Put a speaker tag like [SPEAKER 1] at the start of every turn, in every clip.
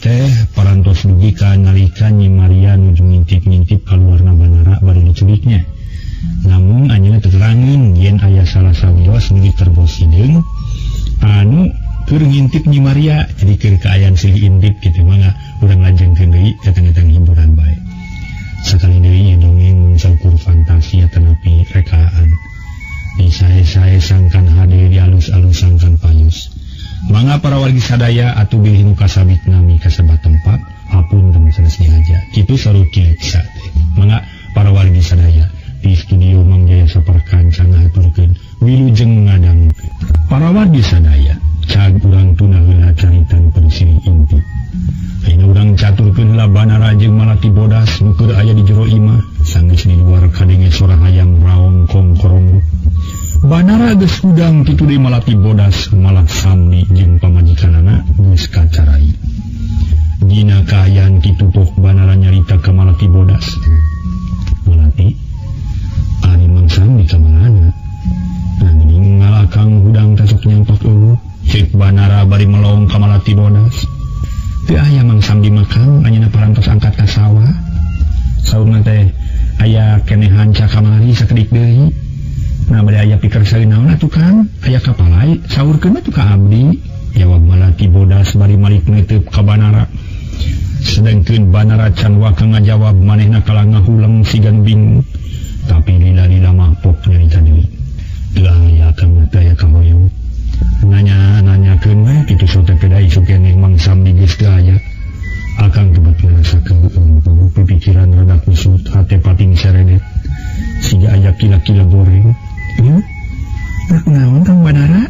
[SPEAKER 1] teh parantos dugi ka nalika Nyi Maria nuju ngintip-ngintip kaluarna Banara bari diculiknya. Namun anjeunna teterangeun yen aya salah sawios nu diterbos hideung anu keur ngintip Nyi Maria, jadi keur kaayaan silih intip kitu mangga urang lajengkeun deui katang-katang hiburan bae. Sakali deui dongeng saukur fantasi atanapi rekaan. Disae-sae sangkan hade dialus-alus sangkan payus. Mangga para wargi sadaya atuh bilih nu kasabit nami kasebat tempat hapunten sanes dihaja. Kitu saru kileksa teh. Mangga para wargi sadaya di studio Mang Jaya saperkan ngahaturkeun wilujeng ngadangukeun. Para wargi sadaya cag urang tuna heula caritan pensilih intip. Ayeuna urang caturkeun heula Banara jeung Malati Bodas nu keur aya di jero imah sanggeus di luar kadenge sora hayam raong kongkorong. Banara geus hudang kitu deui Malati Bodas malah Samdi jeung pamajikanana geus kacarai. Dina kaayaan kitu pok Banara nyarita ka Malati Bodas. Malati, ari Mang Samdi ka marana? Nah geuning ngalakang hudang tasok nyampak eueuh. Cek Banara bari melong ka Malati Bodas. Teu aya Mang Samdi makang anjeunna parantos angkat ka sawah. Saurna teh aya keneh hanca kamari sakedik deui. Nah bade aya pikersa naon atuh Kang? Aya kapalai saurkeun mah tuh ka abdi. Jawab Malati Bodas bari malik neuteub ka Banara. Sedengkeun Banara can waka ngajawab manehna kalah ngahuleng sigan bingung. Tapi lila-lila mah pok nyarita deui. Teu aya Kang teu aya kahoyong. Nanya-nanyakeun we kitu sote peda isuk keneh Mang Samdi geus teu aya. Akang tebet ngarasa keueung, pipikiran rada kusut, hate pating seredet. Siga aya kila-kila goreng. Nah, kunaon Kang Banara?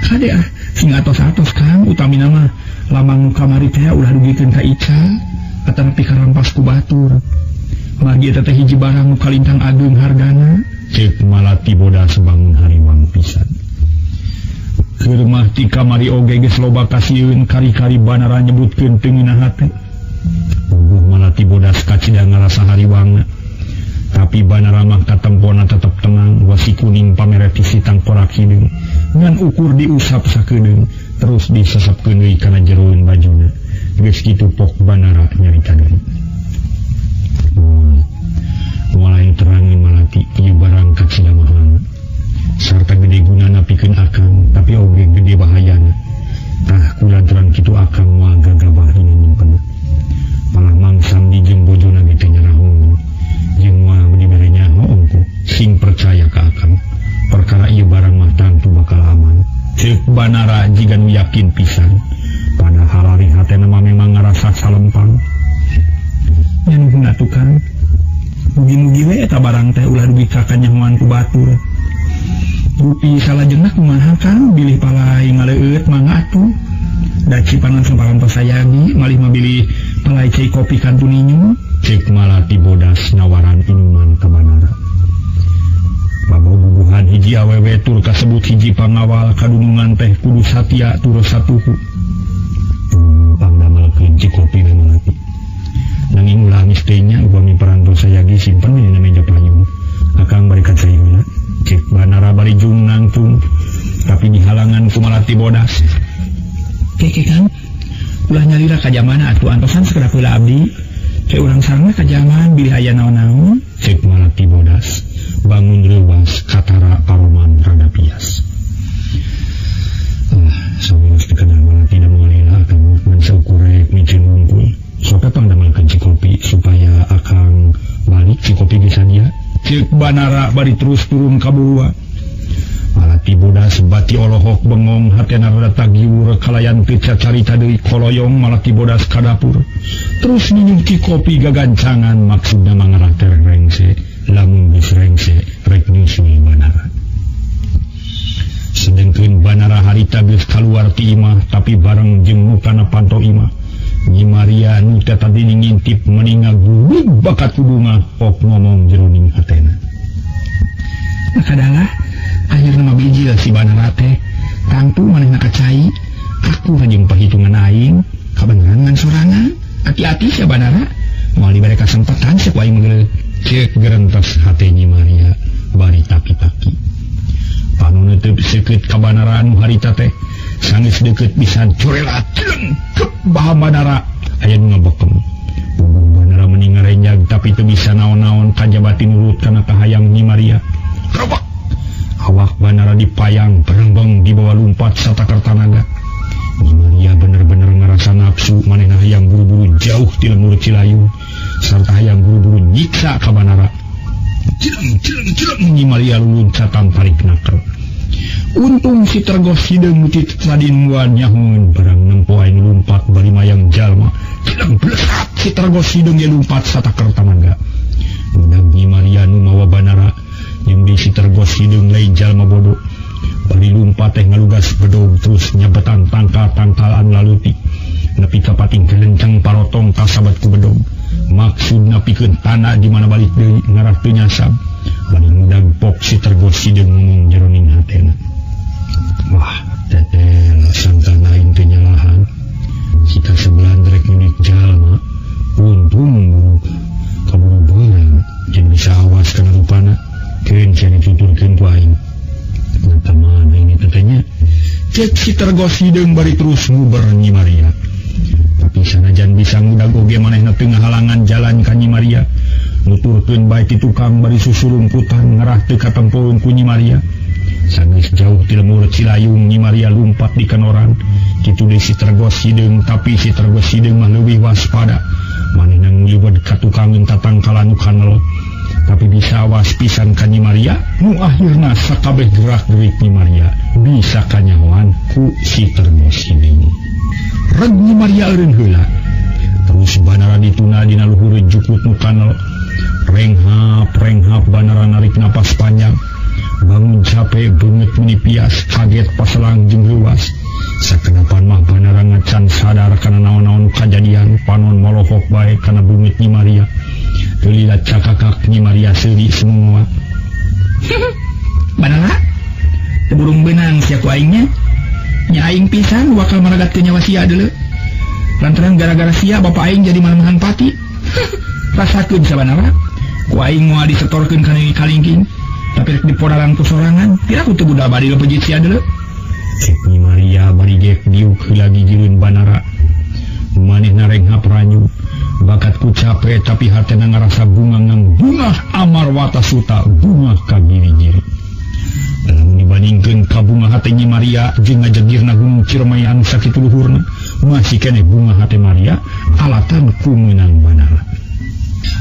[SPEAKER 1] Kade ah, sing atos-atos Kang, utamina mah lamang nu kamari teh ulah dugikeun ka Ica, atanapi karampas ku batur. Margi eta teh hiji barang nu kalintang ageung hargana. Ceuk Malati Bodas bangun hariwang pisan. Keur mah ti kamari oge geus loba kasieun kari-kari Banara nyebutkeun teu ngeunah hate. Puguh Malati Bodas kacida ngarasa hariwangna. Tapi Banara mah katempona tetep tenang, wasi kuning pamereti si tangkorak hideung. Ngan ukur diusap sakedeung, terus disesepkeun deui kana jeroeun bajuna. Geus kitu pok Banara nyarita deui. Mulai terangin Malati ieu barang kacida mahalna. Sarta gede gunana pikeun akang, tapi oge gede bahayana. Tah kulantaran kitu akang moal gagabah dina nyimpen. Malah Mang Samdi jeung bojona ge teu nyarahungan. Jeung moal dibere nyaho ongkoh, sing percaya ka akang. Perkara ieu barang mah tangtu bakal aman. Ceuk Banara jiga nu yakin pisan. Padahal ari hatena mah memang ngarasa salempang. Nya nuhun atuh Kang. Mugi-mugi we eta barang teh ulah dugi ka kanyahoan ku batur. Rupi salajengna kumaha Kang, bilih palai ngaleueut mangga atuh. Da cipanan saparantos sayagi malih mah bilih palai cai kopi kantun ninyu. Ceuk Malati Bodas nawaran inuman ka Banara. Baboguhan hiji awewe tur kasebut hiji pangawal kadunungan teh kudu satia tur satuhu. Pangdamelkeun cai kopi we Malati. Nanging ulah mistenya upami parantos sayagi simpen dina meja payung. Akang bari ka cai heula. Ceuk Banara bari jung nangtung, tapi dihalangan ku Malati Bodas. Keke Kang, ulah nyalira ka jamana atuh antosan sakedap heula abdi. Cek urang sareng ka jaman bilih aya naon-naon. Ceuk Malati Bodas bangun reuwas katara paroman rada pias. Sawios dikenal Malati da moal akang ngan saukurek miceun wungkul. Sok pangdamelkeun cikopi supaya akang balik cikopi geus sadia. Ceuk Banara bari terus turun ka bawah. Malati Bodas bati olohok bengong hatena rada tagiur kalayan teu cacarita deui koloyong Malati Bodas ka dapur. Terus minum kopi gagancangan maksudna mangarah teh rengse, lamun geus rengse rek nyusul Banara. Sedengkeun Banara harita geus kaluar ti imah tapi bareng jeung mukana panto imah. Nyi Maria nu teh tadi ngintip meninga gulug bakat kudunga pok ngomong jeroning hatena. Nah kadalah akhirna mah bijil si Banara teh tangtu manehna kacai aku jeung perhitungan aing kabeneran ngan sorangan. Hati-hati sia Banara moal dibere kasempatan sok aing mah ceuk gerentes hate Nyi Maria bari taki-taki. Panu neuteub seukeut ka Banara anu harita teh Sanggeus deukeut pisan curela cilengkep baha Banara aya nu ngabekem. Puguh Banara meni ngarenjag tapi teu bisa naon-naon kajaba tinurut kana kahayang Nyi Maria. Kerobak awak Banara dipayang berembeng dibawa lumpat satakar tanaga. Nyi Maria bener-bener ngerasa nafsu manehna hayang buru-buru jauh ti lemur Cilayung sarta hayang buru-buru nyiksa ka Banara. Cileng cileng cileng Nyi Maria luluncatan tarik naker. Untung si Tergos hideung ti tadin wan nyahoeun barang nempo aing lumpat bari mayang jalma. Cileng blesat si Tergos hideung ge lumpat satakar tanaga. Budak Nyi Maria nu mawa Banara jeung di si Tergos hideung lain jalma bodoh. Bari lumpat teh ngalugas bedog terus nyabetan tangkal-tangkalan laluti. Nepi ka pating kelenceng parotong kasabat ku bedog. Maksudna pikeun tanah di mana balik deui ngarah teu nyasab. Bari ngudag pok si Tergos hideung ngomong jeroning hatena. Wah, teteh sangka lain teu nyalahan. Kita sebelah rek nyulik jalma. Untung buru kaburu beurang jeung bisa awas kana rupana. Keun sia dituturkeun ku aing. Mata mana ini tetehnya? Cek si Tergos hideung bari terus nguber Nyi Maria. Tapi sanajan bisa ngudag oge manehna teu ngahalangan jalan ka Nyi Maria. Nuturkeun bae ti tukang bari susurumputan ngarah teu katempoeun ku Nyi Maria. Sanggeus jauh ti lemur Cilayung Nyi Maria lumpat di kanoran. Kitu deui si Tergos hideung tapi si Tergos hideung mah leuwih waspada. Manehna nguliwet ka tukangeun tatangkalan nu kanel. Tapi bisa awas pisan ka Nyi Maria nu akhirna sakabeh gerak-gerik Nyi Maria bisa kanyahoan ku si Tergos hideung. Reg Nyi Maria eureun heula. Terus Banara dituna dina luhur jukut nu kanel. Renghap-renghap Banara narik napas panjang. Bangun capek beungeut meni pias kaget paselang jeung leuwas. Sakenapan mah Banara ngacan sadar kana naon-naon kajadian panon molohok bae kana beungeut Nyi Maria. Teu lila cakakak Nyi Maria seuri semua.
[SPEAKER 2] Banara, teu burung beunang sia ku aingnya. Nya aing pisan bakal maragatkeun nyawa sia deuleu. Lantaran gara-gara sia bapa aing jadi malemahan pati. Rasakeun sabanara, ku aing moal disetorkeun kana kalingking. Tapi rek dipodaran ku sorangan, piraku teu budak bari lepejit sia deuleu.
[SPEAKER 1] Cek Nyi Maria bari gek diuk heula gigireun Banara. Manehna renghap ranyu. Bakat ku capek tapi hatena ngarasa bunga ngang bungah amar watasuta bungah ka giri-giri. Lamun dibandingkeun ka bunga hate Nyi Maria jeung ngajegirna Gunung Ciremai anu sakitu luhurna, masih keneh bunga hate Maria alatan ku meunang Banara.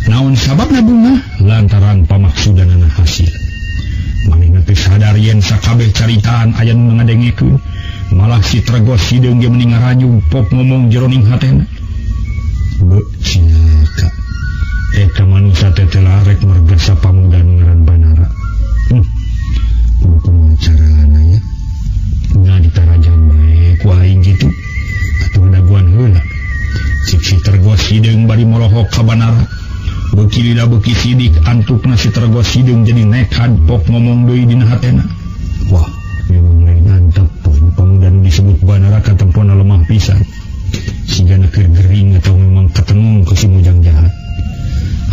[SPEAKER 1] Naon sababna bunga? Lantaran pamaksudanana hasil. Manehna teu sadar yen sakabeh caritaan aya nu ngadengekeun. Malah si Tergos hideung ge meni ngaranyug pok ngomong jeroning hatena. Beuh cilaka. Eta manusa teh rek mergasa pamuda nu ngaran Banara. Kumaha carana nya? Nya ditarajan bae ku aing kitu. Atuh daguan heula. Cik si Tergos hideung bari molohok ka Banara. Beuki lila beuki sidik antukna si Tergos hideung jadi nekad pok ngomong deui dina hatena. Wah, memang lain antep pamuda nu disebut Banara katempona lemah pisan. Sigana keur gering atau memang ketenung ke si mujang jahat.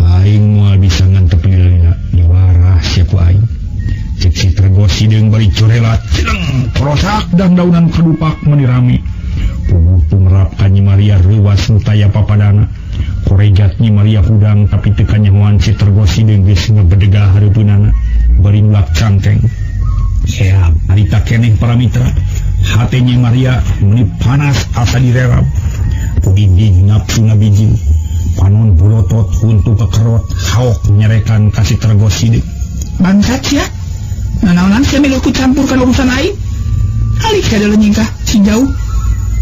[SPEAKER 1] Aing moal bisa ngantep lila-lila diwarah sia ku aing. Cek si Tergos hideung bari corela cileng korosak dan daunan kadupak meni rame. Puguh tumerap ka Nyi Maria reuwas nu taya papadana. Korejat Nyi Maria hudang tapi teu kanyahoan si Tergos hideung geus ngebedegah hareupeunana bari nulak cangkeng. Ea, harita keneh para mitra. Hate Nyi Maria meni panas asa direrap. Kudinding nafsuna bijil. Panon bulotot huntu kekerot haok nyerekan ka si Tergos hideung.
[SPEAKER 2] Bangsat sia. Nanaonan sia milu ku campur kana urusan aing. Alik sia deuleu nyingkah sing jauh.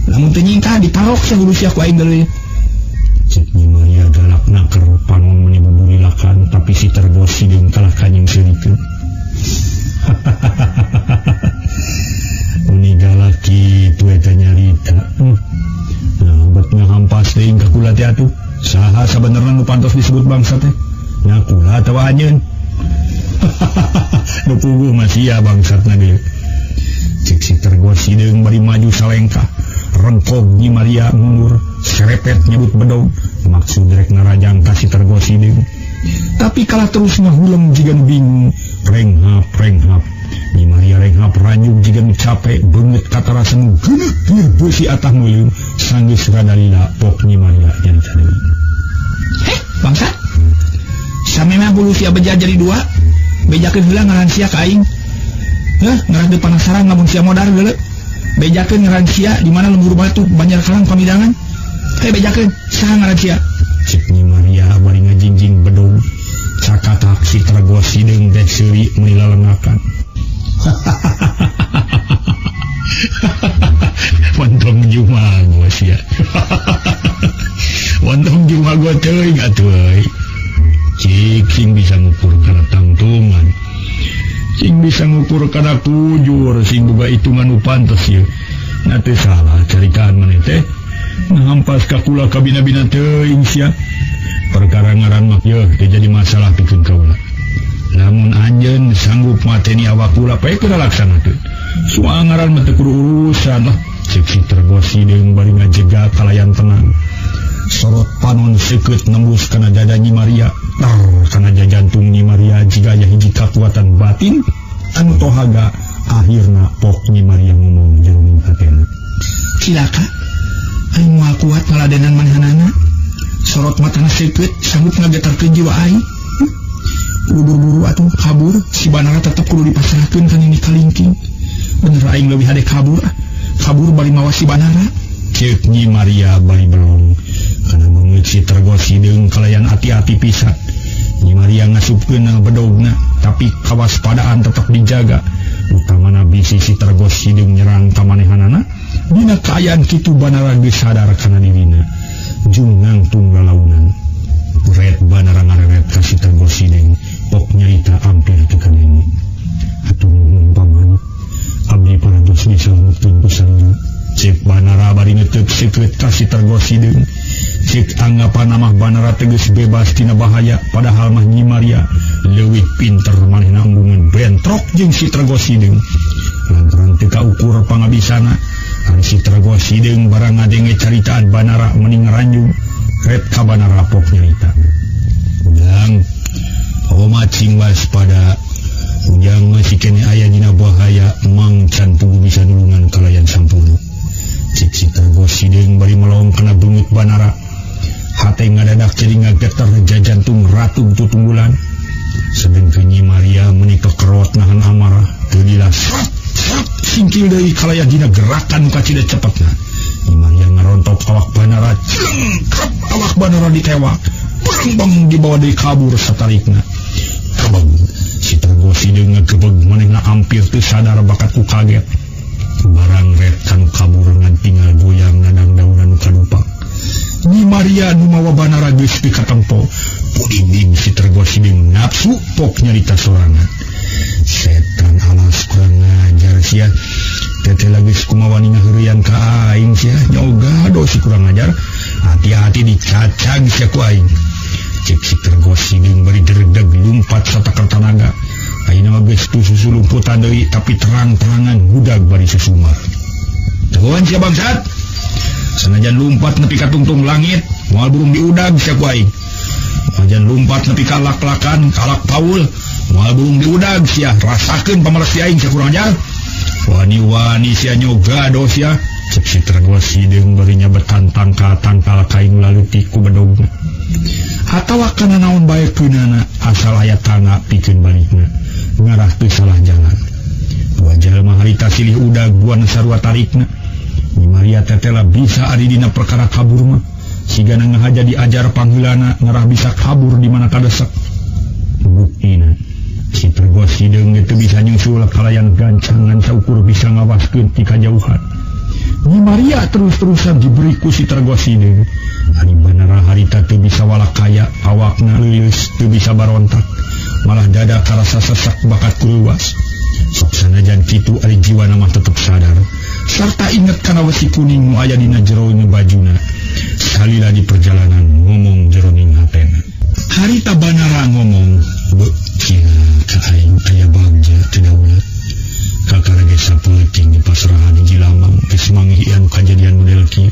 [SPEAKER 2] Lamun teu nyingkah ditarok sia hulu sia ku aing deuleu.
[SPEAKER 1] Cek Nyi Maria galak naker panon meni buburilakan tapi si Tergos hideung kalah kanyeng seurikeun. Meni galak kitu eta nyarita. Nah, bet ngahampas deui ka kula teh atuh. Saha sabenerna nu pantos disebut bangsa teh? Nya kula atawa anjeun? Nu puguh mah sia bangsatna deui. Cek si Tergos hideung bari maju salengkah. Rengkog Nyi Maria mundur, serepet nyebut bedog. Maksud rek ngarajang ka si Tergos hideung. Tapi kalah terus ngahuleng jiga nu bingung. Renghap renghap. Nyi Maria renghap ranjug jiga nu capek beungeut katarasa nu geuneuk keur beusi atah meuleum sanggeus rada lila pok Nyi Maria nyarita deui.
[SPEAKER 2] Heh, bangsa. Samemeh bulu sia beja jadi dua, bejakeun heula ngaran sia ka aing. Heh, ngaran teu panasaran lamun sia modar geuleuh. Bejakeun ngaran sia di mana lembur batu Banjar Kalang Pamidangan. Heh, bejakeun saha ngaran sia?
[SPEAKER 1] Cek Nyi Maria bari ngajingjing bedog. Cakatak si Tergos hideung teh seuri meuni lalengakan. Wantong jumago sia. Wantong jumago teuing atuh euy. Cik sing bisa ngukur kana tangtungan. Sing bisa ngukur kana kujur, sing boga hitungan nu pantes ieu. Na teu salah caritaan maneh teh. Ngahampas ka kula kabina-bina teuing sia. Perkara ngaran mah yeuh teu jadi masalah pikeun kaula. Lamun anjeun sanggup mateni awak kula pae kudu laksanakeun. Soal ngaran mah teu kudu urusan lah. Cek si Tergos hideung bari ngajega kalayan tenang. Sorot panon seukeut nembus kana dada Nyi Maria, tar kana jantung Nyi Maria jiga aya hiji kakuatan batin anu tohaga. Akhirna pok Nyi Maria ngomong jero hatena.
[SPEAKER 2] Cilaka, aing moal kuat ngaladenan manehanana. Sorot matana seukeut sanggup ngagetarkeun jiwa aing. Kudu buru-buru atuh kabur, si Banara tetep kudu dipasrahkeun ka Nini Kalingking. Bener aing leuwih hade kabur, kabur bari mawa si Banara.
[SPEAKER 1] Ceuk Nyi Maria bari belong. Kana beungeut si Tergos hideung kalayan ati-ati pisan. Nyi Maria ngasupkeun bedogna, tapi kawaspadaan tetep dijaga. Utamana bisi si Tergos hideung nyerang ka manehanana. Dina kaayaan kitu Banara geus sadar kana dirina. Jung ngangtung lalaunan. Ret Banara ngareret ka si Tergos hideung, pok nyarita ampir teu kadenge. Hatur nuhun paman, abdi parantos disalametkeun ku sarua. Cek Banara bari netep seukeut ka si Tergos hideung. Cek anggapan mah Banara tegas bebas tina bahaya, padahal mah Nyi Maria leuwih pinter manehna embungan bentrok jeung si Tergos hideung. Lantaran teu kaukur pangabisana, ari si Tergos hideung barang ngadenge caritaan Banara mending ngaranjung. Ret ka Banara pok nyarita. Ujang, oma cing waspada. Ujang masih kene aya dina bahaya, mang can pugu bisa nulungan kalayan sampurna. Cik si Tergos hideung bari melong kana beungeut Banara. Hate ngadadak jadi ngageter jajantung ratu tutunggulan. Sedengkeun Nyi Maria meuni kekerot nahan amarah, teu lila srat srat singkil deui kalayan dina gerakan kacida cepetna. Nyi Maria ngarontok awak Banara, celeng krep awak Banara ditewak. Berembang dibawa deui kabur satarikna. Kabeg si Tergos hideung ngagebeg manehna hampir teu sadar bakat ku kaget. Barang ret kanu kabur ngan tinggal goyang nadang daunan kadupak. Nyi Maria nu mawa Banara geus pikatempo. Pudinding si Tergos hideung nafsu pok nyarita sorangan. Setan alas kurang ngajar sia. Teteh geus kumaha wani ngaheureuyan ka aing sia. Nyoga dosi kurang ajar. Hati-hati dicacag sia ku aing. Cek si Tergos hideung bari derdeg lumpat satakar tanaga. Ayeuna mah geus teu susulumputan deui tapi terang-terangan budag bari susumar. Teguhan sia bangsat. Sanajan lumpat nepi ka tungtung langit, moal burung diudag sia ku aing. Sanajan lumpat nepi ka lak-lakan, kalak paul, moal burung diudag sia. Rasakeun pamalas si aing sia kurang ajar. Wani-wani sia nyoga do sia. Cek si Tergos hideung bari nyabetan tangkal tangkal kain laleutik ku bedogna. Atawa kana naon bae keunana asal aya tangga pikeun balikna. Ngarah teu salah jalan. Dua jalma harita silih udag buan sarua tarikna. Nyi Maria tetela bisa ari dina perkara kabur mah. Sigana ngahaja diajar pangheulana ngarah bisa kabur di mana kadesek. Buktina si Tergos hideung teu bisa nyusul kalayan gancangan saukur bisa ngawaskeun ti kajauhan. Nyi Maria terus-terusan diberi ku si Tergos hideung. Ari Banara harita teu bisa walakaya, awakna leuleus teu bisa barontak. Malah dada karasa sesak bakat kuluas. Sok sanajan kitu ari jiwana mah tetep sadar. Sarta inget kana wesi kuning nu aya dina jero bajuna. Salila di perjalanan ngomong jeroning hatena. Harita Banara ngomong, "Beuh, ka aing aya bagja teu daulat. Kakara ge sapeuting di pasrahan hiji lamang geus manggih anu kajadian model kieu.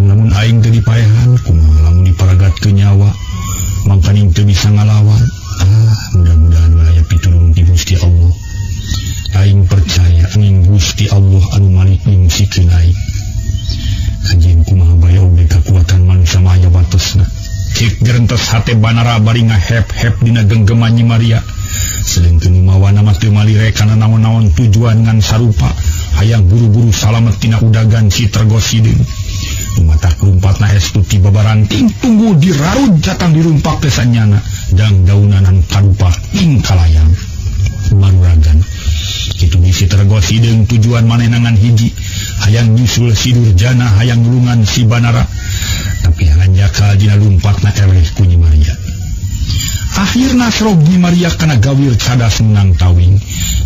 [SPEAKER 1] Lamun aing teu dipaehan kumaha lamun diparagatkeun nyawa, mangkaning teu bisa ngalawan. Ah, mudah-mudahan aya pitulung ti Gusti Allah." nu malik nyungsikeun aing. Anjeun kumaha bae oge kakuatan manusia mah aya batesna. Cek gerentes hate Banara bari ngahep-hep dina genggeman Nyi Maria. Sedengkeun mawana mah teu malire kana naon-naon tujuan ngan sarupa hayang buru-buru salamet tina udagan si Tergos Hideung. Matak lumpatna estu ti babaranting tunggu dirarud jatang dirumpak teh sanyana dang daunanan karupa ing kalayang maruragan. Kitu si Tergos Hideung tujuan manehna ngan hiji hayang nyusul si Durjana hayang nulungan si Banara, tapi hanjakal dina lumpatna eleh ku Nyi Maria. Akhirna serog Nyi Maria kana gawir cadas menang tawing.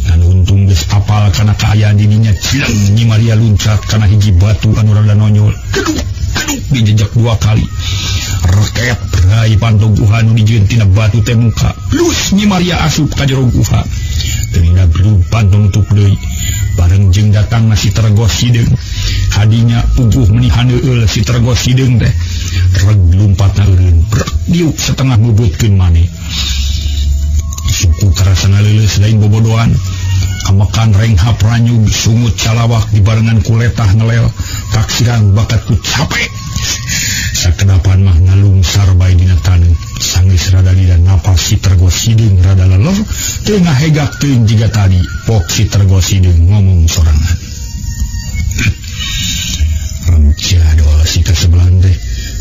[SPEAKER 1] Dan untung geus apal kana kaayaan dirinya cileng Nyi Maria luncat kana hiji batu anu rada nonyol. Keduk keduk dijejak dua kali. Reket rai pantog guha nu dijieun tina batu teh muka. Plus Nyi Maria asup ka jero guha. Teuing belum pantong nutup deui. Bareng jeung datang si Tergos Hideung. Hadinya puguh meni haneueul si Tergos Hideung teh. Reg lumpatna eureun. Brek diuk setengah mubutkeun maneh. Suku karasana leuleus lain bobodoan. Amekan renghap ranyug sungut calawak dibarengan ku letah ngelel. Taksiran bakat ku capek. Sakedapan mah ngalungsar bae dina taneuh. Sanggeus rada lila napas si Tergos Hideung rada lelor, teu ngahegak teuing jiga tadi. Pok si Tergos Hideung ngomong sorangan. Ramcia doa si kasebelahan teh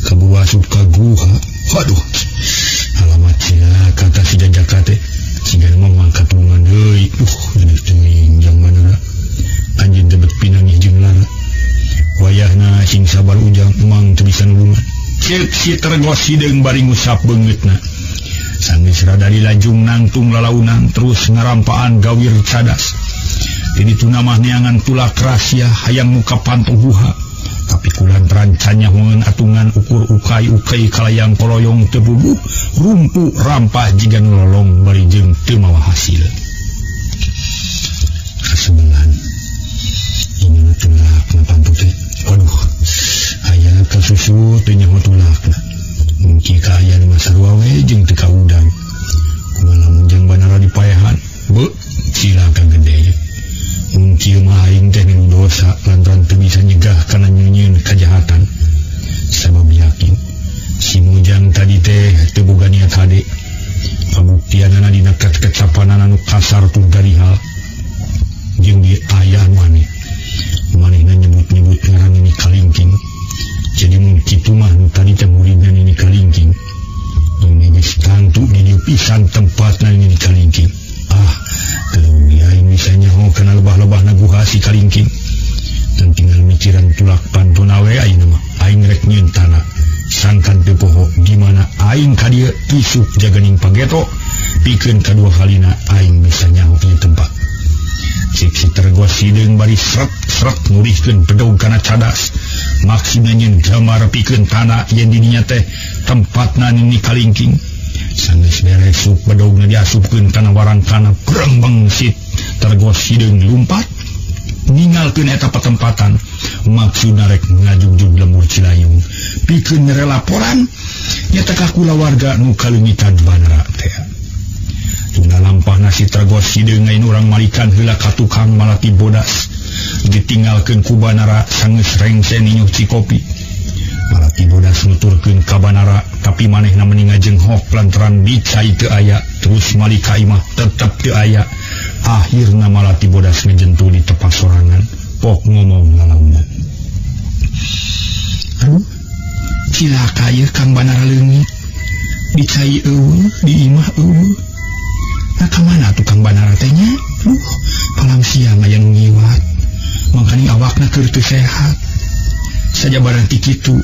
[SPEAKER 1] kaburu asup ka guha. Waduh, alamat sia kata si jajaka teh siga mah mangkat tulungan deui. Geus teuing jang manara. Anjeun teh bet pinangih jeung lara. Wayahna sing sabar ujang emang teu bisa nulungan. Ceuk si Tergos Hideung bari ngusap beungeutna. Sanggeus rada dilajung nangtung lalaunan terus ngarampaan gawir cadas. Di ditu mah neangan tulak rahasia hayang muka pantong guha. Tapi kulantaran canyahoeun atungan ukur ukai-ukai kalayang koloyong teu bubuh, rumpu rampah jiga nu lolong bari jeung teu mawa hasil. Kasebelan ingat tulakna pantu teh. Waduh, aya kasusu teu nyaho tulakna. Mungkin kaayaan mah sarua we jeung teu kaudang. Kumaha lamun jeung Banara dipaehan? Beuh, cilaka gede. Mungkin mah aing teh nu dosa lantaran teu bisa nyegah kana nyieun kajahatan. Sabab yakin si Mujang tadi teh teu boga niat hade. Pabuktianana dina kecapanana nu kasar tur garihal. Jeung di aya nu aneh. Manehna nyebut-nyebut ngaran Nini Kalingking. Jadi mun kitu mah nu tadi teh muridna Nini Kalingking. Ini geus tangtu di dieu pisan tempatna Nini Kalingking. Ah, teu aing bisa nyaho kana lebah-lebahna guha si Kalingking. Dan tinggal mikiran tulak pantona we ayeuna mah. Aing rek nyieun tanah. Sangkan teu poho di mana aing ka dieu isuk jaganing pageto. Pikeun kadua kalina aing bisa nyaho ieu tempat. Cik si Tergos Hideung bari sret-sret ngurihkeun bedog kana cadas. Maksudna nyieun gambar pikeun tanah yen di dinya teh tempatna Nini Kalingking. Sanggeus beres sup bedogna diasupkeun kana warangkana brembeng si Tergos Hideung lumpat ningalkeun eta patempatan. Maksudna rek ngajugjug lembur Cilayung pikeun mere laporan nyata ka kulawarga nu kaleungitan Banara teh. Tuna lampahna si Tergos Hideung ngain urang malikan heula ka tukang malati bodas. Ditinggalkeun ku Banara sanggeus rengse ninyuh cikopi. Malati bodas nuturkeun ka Banara tapi manehna meni ngajenghok lantaran dicai teu aya, terus malik ka imah tetep teu aya. Akhirna malati bodas ngejentu di tepak sorangan, pok ngomong lalaunan. Aduh, cilaka ieu Kang Banara leungit. Dicai eueuh, di imah eueuh. Nah kamana tukang Banara teh nya? Duh, palang siang aya nu ngiwat. Mangkani awakna keur teu sehat. Saja barang ti kitu.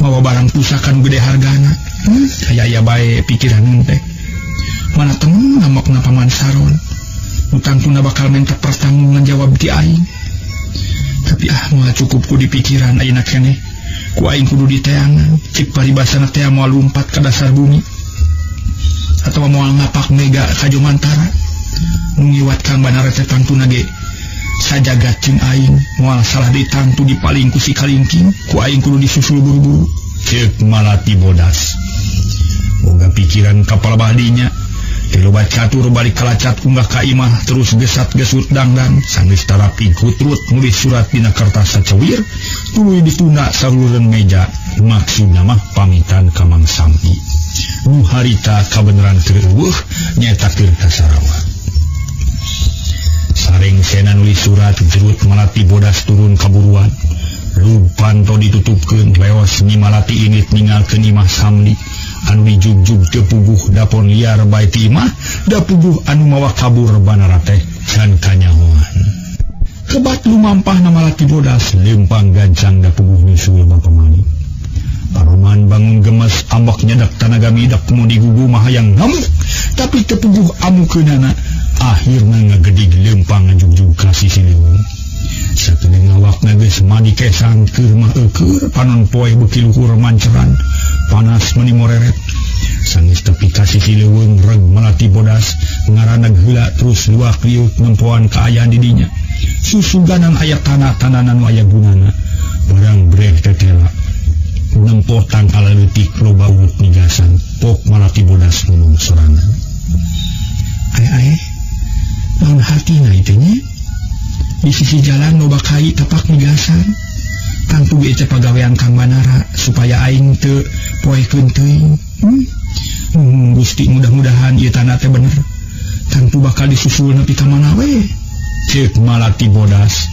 [SPEAKER 1] Mawa barang pusaka nu gede hargana. Aya aya bae pikiran teh. Mana temen ngamokna Paman Saron. Nu tangtuna bakal minta pertanggungan jawab ti aing. Tapi ah moal cukup ku dipikiran ayeuna keneh. Ku aing kudu diteangan. Cik paribasana teh moal lumpat ka dasar bumi. Atau moal ngapak mega ka Jomantara. Nu ngiwat Kang Banara teh tangtuna ge sajagat jeung aing moal salah deui tangtu dipaling ku si Kalingking. Ku aing kudu disusul buru-buru. Ceuk Malati bodas. Boga pikiran kapal bahdinya.
[SPEAKER 2] Teu loba catur balik kalacat unggah ka imah terus gesat-gesut dangdan sanggeus tarapi kutrut nulis surat dina kertas sacewir tuluy ditunda saulureun meja maksudna mah pamitan ka Mang Sampi. Nu harita kabeneran keur eueuh nyaeta keur ka Sarawak. Sareng sena nulis surat jerut Malati Bodas turun kaburuan. Lupanto ditutupkeun leos Nyi Malati init ninggalkeun imah Samli anu dijugjug teu puguh dapon liar bae ti imah da puguh anu mawa kabur Banara teh can kanyahoan. Kebat lumampahna Malati Bodas lempang gancang da puguh nyusul Bapa Mali. Paroman bangun gemes ambak nyedak tanaga midak mu digugu mah hayang ngamuk tapi teu puguh amukeunana akhirna ngagedig lempang ngajugjug ka sisi leuweung. Sakedeung awakna geus madi kesang keur mah eueur panon poe beuki luhur manceran panas meuni moreret. Sanggeus tepi ka sisi leuweung reg Malati Bodas ngaraneg heula terus luak liuk nempoan kaayaan di dinya. Susuganan aya tanah-tananan nu aya gunana barang breh tetela. Nempo tangkal leutik loba urut nigasan pok Malati Bodas ngomong sorangan. Ae-ae naon hartina ieu nya? Di sisi jalan loba kai tapak nigasan tangtu ge teh pagawean Kang Banara supaya aing teu poekeun teuing. Gusti mudah-mudahan ieu tanah teh bener. Tangtu bakal disusul nepi ka mana we. Ceuk Malati Bodas.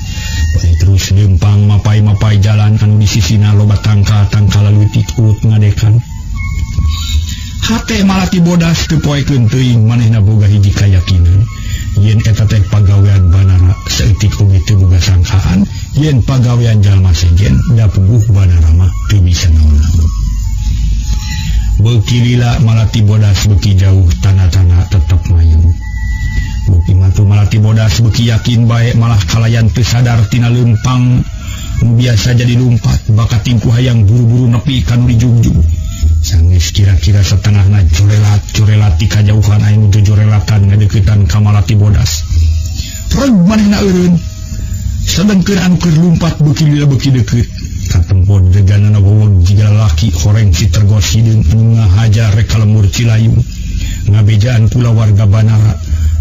[SPEAKER 2] Bari terus lempang mapai-mapai jalan anu di sisina loba tangkal-tangkal leutik urut ngadekan. Hate Malati Bodas teu poekeun teuing manehna boga hiji kayakinan yen eta teh pagawean Banara saeutik oge teu boga sangkaan yen pagawean jalma sejen da puguh Banara mah teu bisa naon-naon. Beuki lila Malati Bodas beuki jauh tanda-tanda tetep mayung. Beuki matu Malati Bodas beuki yakin bae malah kalayan teu sadar tina leumpang nu biasa jadi lumpat bakat tingku hayang buru-buru nepi ka nu dijugjug. Sanggeus kira-kira setengahna jorelat-jorelat ti kajauhan aya nu jojorelatan ngadeuketan ka Malati Bodas. Reg manehna eureun. Sedengkeun anu keur lumpat beuki lila beuki deukeut. Katempo deganana wowog jiga lalaki horeng si Tergos hideung anu ngahaja rek ka lembur Cilayung. Ngabejaan pula warga Banara.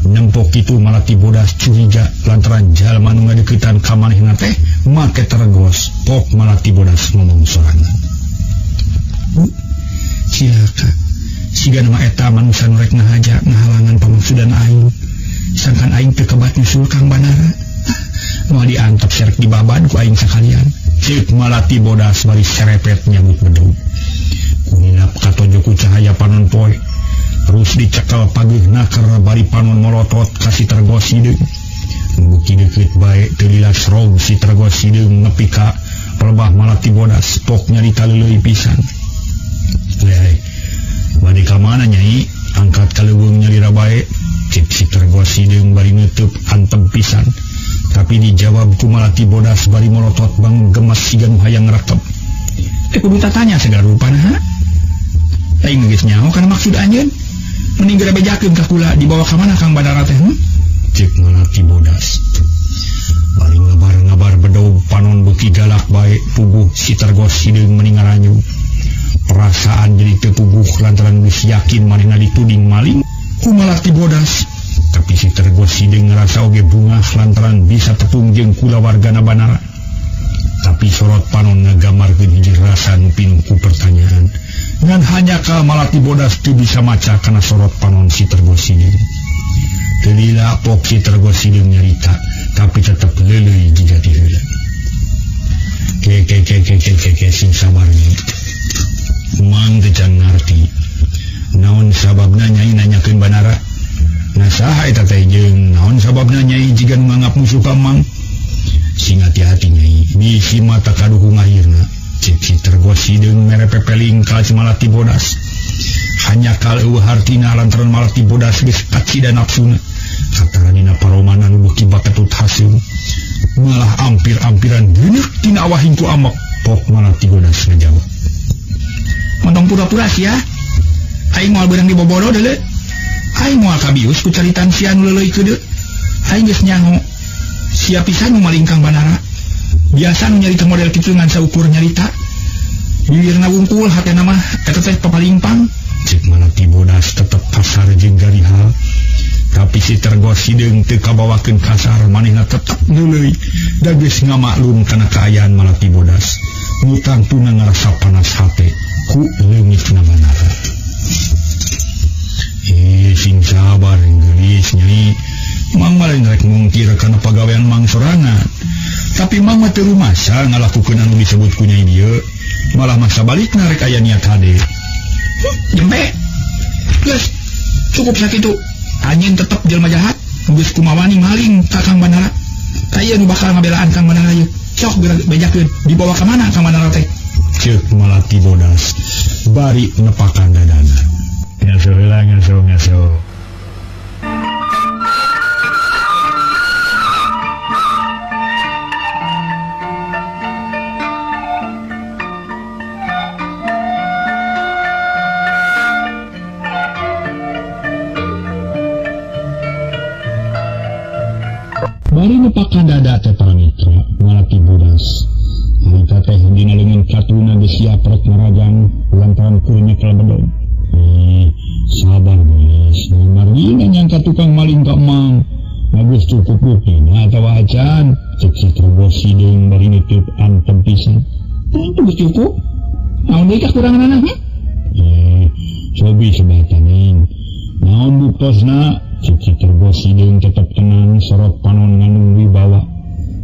[SPEAKER 2] Nempok kitu Malati Bodas curiga lantaran jalma nu ngadeuketan ka manehna teh make tergos. Pok Malati Bodas ngomong sorangan. Cilaka siga nama eta manusa nu rek ngahaja ngahalangan pamaksudan aing. Sangkan aing teu kebat nyusul Kang Banara. Moal diantep serek dibabad ku aing sakalian. Ceuk Malati Bodas bari serepet nyabut bedug. Kuninap katojo ku cahaya panon poe. Terus dicekel pageuhna keur bari panon molotot ka si Tergos hideung. Beuki deukeut bae teu lila rog si Tergos hideung nepi ka pelebah Malati Bodas pok nyarita leuleuy pisan. Leh, bade ka mana nyai? Angkat ka leuweung nyalira bae. Cek si Tergos hideung bari neuteub antep pisan. Tapi dijawab ku Malati Bodas bari molotot bangun gemes siga nu hayang ngrekep. Teh kudu tatanya segala rupana ha? Aing geus nyaho kana maksud anjeun. Mending geura bejakeun ka kula dibawa ka mana Kang Banara teh? Cek Malati Bodas. Bari ngabar-ngabar bedog panon beuki galak bae puguh si Tergos hideung meni ngaranyu. Perasaan jadi teu puguh lantaran geus yakin manehna dituding maling ku Malati Bodas. Tapi si Tergos hideung ngarasa oge bungah lantaran bisa tepung jeung kulawargana Banara. Tapi sorot panon ngagambarkeun hiji rasa nu pinuh ku pertanyaan. Ngan hanya ka Malati Bodas teu bisa maca kana sorot panon si Tergos hideung. Teu lila pok si Tergos hideung nyarita, tapi tetep leuleuy jiga ti heula. Ke ke ke ke ke ke ke sing sabar nya. Mang teu can ngarti. Naon sababna nyai nanyakeun Banara? Nah saha eta teh jeung naon sababna nyai jiga nu nganggap musuh ka Mang? Sing hati-hati nyai, bisi mata kaduhung akhirna. Cek si Tergos hideung mere pepeling ka si Malati Bodas. Hanya kal eueuh hartina lantaran Malati Bodas geus kacida nafsuna. Kataranina paroman anu beuki baketut haseum. Malah ampir-ampiran geuneuk tina awah hingku amek. Pok Malati Bodas ngajawab. Montong pura-pura sia. Aing moal beurang dibobodo deuleu. Aing moal kabius ku caritan sia nu leuleuy keudeu. Aing geus nyaho. Sia pisan nu maling Kang Banara. Biasa nu nyarita model kitu ngan saukur nyarita. Bibirna wungkul hatena mah eta teh papalingpang.
[SPEAKER 1] Cek Malati Bodas tetep kasar jeung garihal. Tapi si Tergos Hideung teu kabawakeun kasar, manehna tetep neuleuy. Da geus ngamaklum kana kaayaan Malati Bodas. Nu tangtuna ngarasa panas hate ku leungitna Banara. Sing sabar geulis Nyai. Mang mah lain rek mungkir kana pagawean Mang sorangan. Tapi Mang mah teu rumasa ngalakukeun anu disebut ku Nyai dieu. Malah masa balikna rek aya niat hade.
[SPEAKER 2] Jembe. Geus, cukup sakitu. Anjeun tetep jelema jahat, geus kumawani maling ka Kang Banara. Ka ieu nu bakal ngabelaan Kang Banara ieu. Sok geura bejakeun, dibawa ka mana Kang Banara teh?
[SPEAKER 1] Ceuk Malati Bodas bari nepakan dadana. Ngaso heula ngaso ngaso. Bari nepakan dada teh para mitra Malati Bodas. Harita teh dina leungeun katuna geus siap rek marajang lantaran kuring nyekel bedog. Sabar geus, margina nyangka tukang maling ka Mang. Geus cukup buktina atawa acan. Cek si Tergos Hideung bari nutup antem pisan.
[SPEAKER 2] Teu geus cukup. Naon deui kakuranganana?
[SPEAKER 1] Cobi sebataning. Naon buktosna? Cek si Tergos Hideung tetep tenang, sorot panon ngandung wibawa.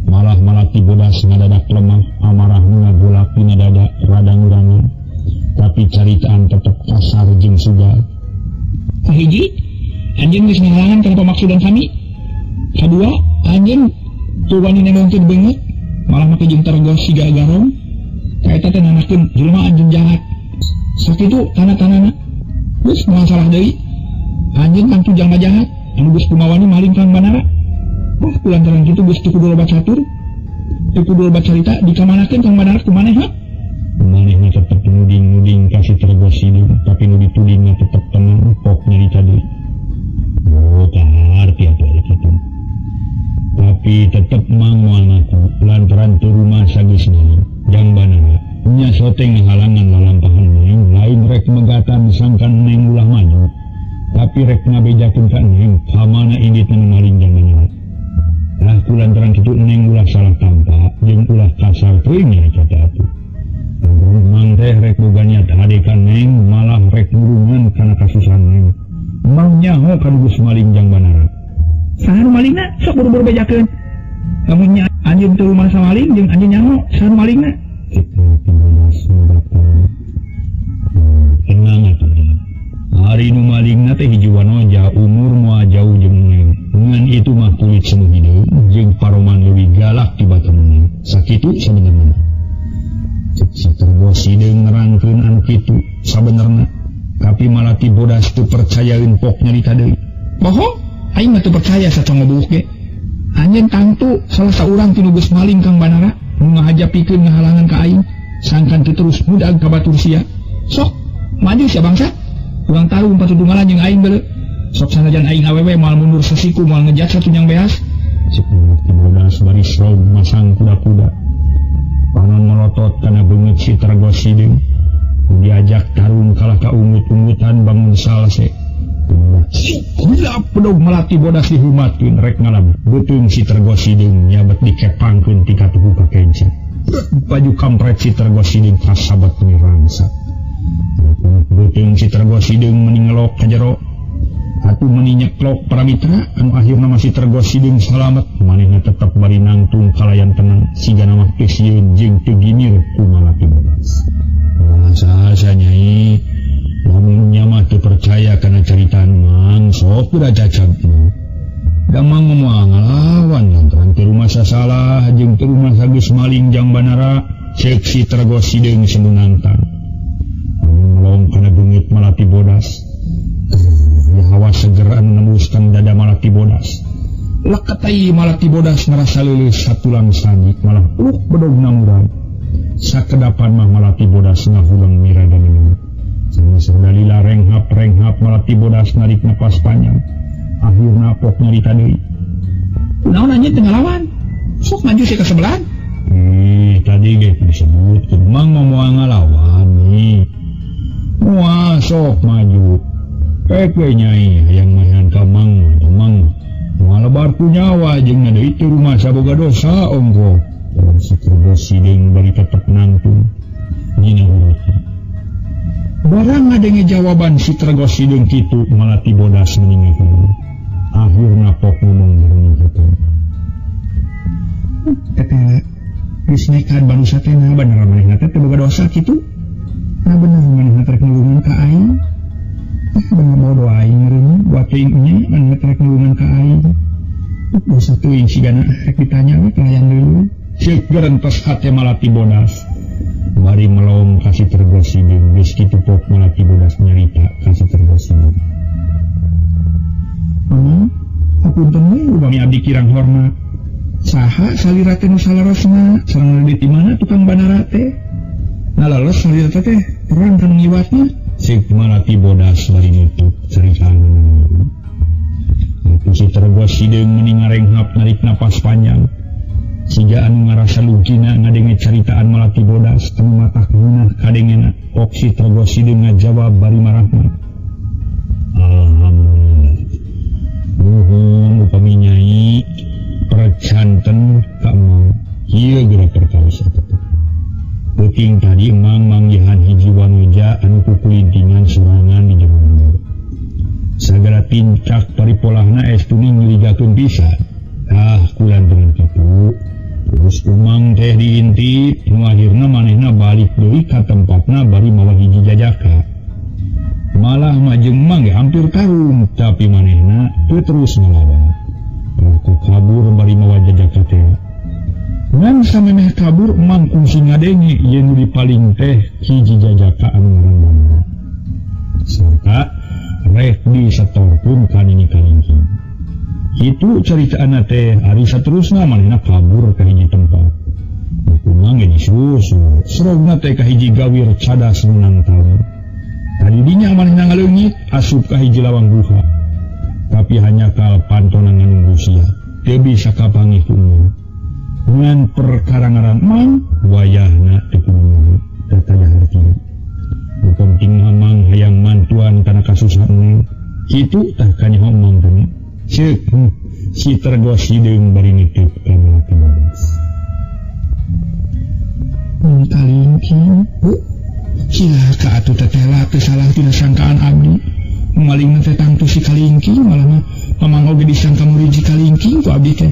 [SPEAKER 1] Malah Malati Bodas ngadadak lemah, amarah nu ngagolak dina dada rada ngurangan. Tapi caritaan tetep kasar jeung sugal.
[SPEAKER 2] Kahiji, anjeun geus ngahalangan kana pamaksudan kami. Kadua, anjeun teu wani nembongkeun beungeut, malah make jeung Tergos siga garong. Ka eta teh nanakeun jelema anjeun jahat. Sakitu tanda-tandana. Geus moal salah deui. Anjeun tangtu jalma jahat, anu geus kumawani maling Kang Banara. Wah, kulantaran kitu geus teu kudu loba catur, teu kudu loba carita, dikamanakeun Kang Banara ku maneh ha?
[SPEAKER 1] Manehna tetep nuding-nuding ka si Tergos Hideung, tapi nu ditudingna tetep tenang, pok nyarita deui. Oh, kaharti atuh ari kitu. Tapi tetep Mang moal ngaku lantaran teu rumasa geus maling. Jang Banara nya sote ngahalangan lalampahan Neng, lain rek megatan sangkan Neng ulah maju. Tapi rek ngabejakeun ka Neng, kamana inditna nu maling Jang Banara. Lah kulantaran kitu Neng ulah salah tampa jeung ulah kasar teuing nyarita teh atuh. Mang teh rek boga niat hade ka Neng, malah rek nurungan kana kasusahan Neng. Mang nyaho ka nu geus maling Jang Banara.
[SPEAKER 2] Saha nu malingna? Sok buru-buru bejakeun. Lamun nya anjeun teu rumasa maling jeung anjeun nyaho saha nu malingna?
[SPEAKER 1] Cek Malati Bodas ngucapkeun. Tenang atuh. Ari nu malingna teh hiji wanoja, umur moal jauh jeung Neng. Ngan itu mah kulit semu hideung jeung paroman leuwih galak tibatan Neng. Sakitu sabenerna. Cek si Tergos Hideung nerangkeun anu kitu sabenerna. Tapi Malati Bodas teu percayaeun pok nyarita deui.
[SPEAKER 2] Bohong, aing mah teu percaya sacongobuuk ge. Anjeun tangtu salah saurang ti nu geus maling Kang Banara, nu ngahaja pikeun ngahalangan ka aing, sangkan teu terus mudag ka batur sia. Sok, maju sia bangsa. Urang tarung patudungalan jeung aing geuleuh. Sok sanajan aing awewe moal mundur sasiku, moal ngejat satunyang beas.
[SPEAKER 1] Cek Malati Bodas bari srog masang kuda-kuda. Panon melotot kana beungeut si Tergos Hideung. Diajak tarung kalah ka ungut-ungutan bangun salse. Gila pedog Malati Bodas dihumatkeun rek ngalam. Beuteung si Tergos Hideung nyabet dikepangkeun ti katuhu ka kenca. Baju kampret si Tergos Hideung kasabat mirangsa. Beuteung si Tergos Hideung meni ngelok ka jero. Atuh meni nyeklok para mitra anu akhirna mah si Tergos Hideung salamet. Manehna tetep bari nangtung kalayan tenang sigana mah teu sieun jeung teu ginir ku Malati Bodas. Masa Nyai, lamun nya mah teu percaya kana caritaan Mang, sok udah cacap mah. Da Mang moal ngalawan lantaran teu rumasa salah jeung teu rumasa geus maling Jang Banara, ceuk si Tergos Hideung semunantang. Ngelong kana beungeut Malati Bodas. Ya hawa seger anu nembuskan dada Malati Bodas. Lakatai Malati Bodas ngerasa leuleus satulang sajik malah uluk bedogna murag. Sakedapan mah Malati Bodas ngahulang mirada minum. Sanes dalila renghap-renghap Malati Bodas narik napas panjang. Akhirna pok nyarita deui.
[SPEAKER 2] Kunaon anjeun teu ngalawan? Sok maju sih ka sebelahan.
[SPEAKER 1] Tadi ge disebut Mang moal ngalawan nih. Moal sok maju. Pek we nyai hayang maehan ka Mang, Mang moal lebar ku nyawa jeung deui teu rumasa boga dosa ongko. Si Tergos Hideung bari tetep nangtung dina hurufna. Barang ngadenge jawaban si Tergos Hideung kitu Malati Bodas meninggalkan. Akhirna pok ngomong meninggalkan.
[SPEAKER 2] Teteh geus nekat barusa teh nah bener manehna teh boga dosa kitu. Nah bener manehna rek nulungan ka aing. Bener bodoh aing meureun buat teuing nya manehna rek nulungan ka aing. Dosa teuing sigana rek ditanya we kalayan deui.
[SPEAKER 1] Ceuk gerentos hate Malati Bodas. Bari melom ka si Tergos Hideung geus kitu pok Malati Bodas nyarita ka si Tergos Hideung.
[SPEAKER 2] Mamang, hapunten we upami abdi kirang hormat. Saha salira teh nu salarosna sareng di mana tukang banara teh? Nalalos salira teh terang kana ngiwatna.
[SPEAKER 1] Ceuk Malati Bodas bari nutup caritaan. Atuh si Tergos Hideung meni ngarenghap narik napas panjang. Siga anu ngarasa lugina ngadenge caritaan Malati Bodas anu matak ngeunah kadengena. Ok si Tergos Hideung ngajawab bari marahmat. Alhamdulillah. Nuhun upami nyai percanten ka Emang. Ieu geura perkawis eta teh. Peuting tadi Emang manggihan hiji wanuja anu kukulintingan sorangan di jero lembur. Sagala tincak paripolahna estu nyurigakeun pisan. Ah, kulantaran kitu. Terus Umang teh diintip, nu akhirna manehna balik deui ka tempatna bari mawa hiji jajaka. Malah majeng Mang ge hampir tarung, tapi manehna teu terus ngalawan. Ku kabur bari mawa jajaka teh. Ngan samemeh kabur Mang kungsi ngadenge yen nu dipaling teh hiji jajaka anu ngaran Banara. Sarta rek disetorkeun ka Nini Kalingking. Itu ceritaan teh ari saterusna manehna kabur ka hiji tempat. Kumang ge disusul, serogna teh ka hiji gawir cadas nu nangtaun. Tadi dinya manehna ngaleungit asup ka hiji lawang guha. Tapi hanya kal pantona nganunggu sia, teu bisa kapanggih ku Mang. Ngan perkara ngaran Mang wayahna teu kudu teu taya hartina. Nu penting mah Mang hayang mantuan kana kasusahan Neng. Kitu tah kanyaho Mang teh. Ceuk si Tergos Hideung bari nitip ka Malati Bodas.
[SPEAKER 2] Nini Kalingking, cilaka atuh teteh lah teu salah tina sangkaan abdi. Malingna teh tangtu si Kalingking malah mah mamang oge disangka murid si Kalingking ku abdi teh.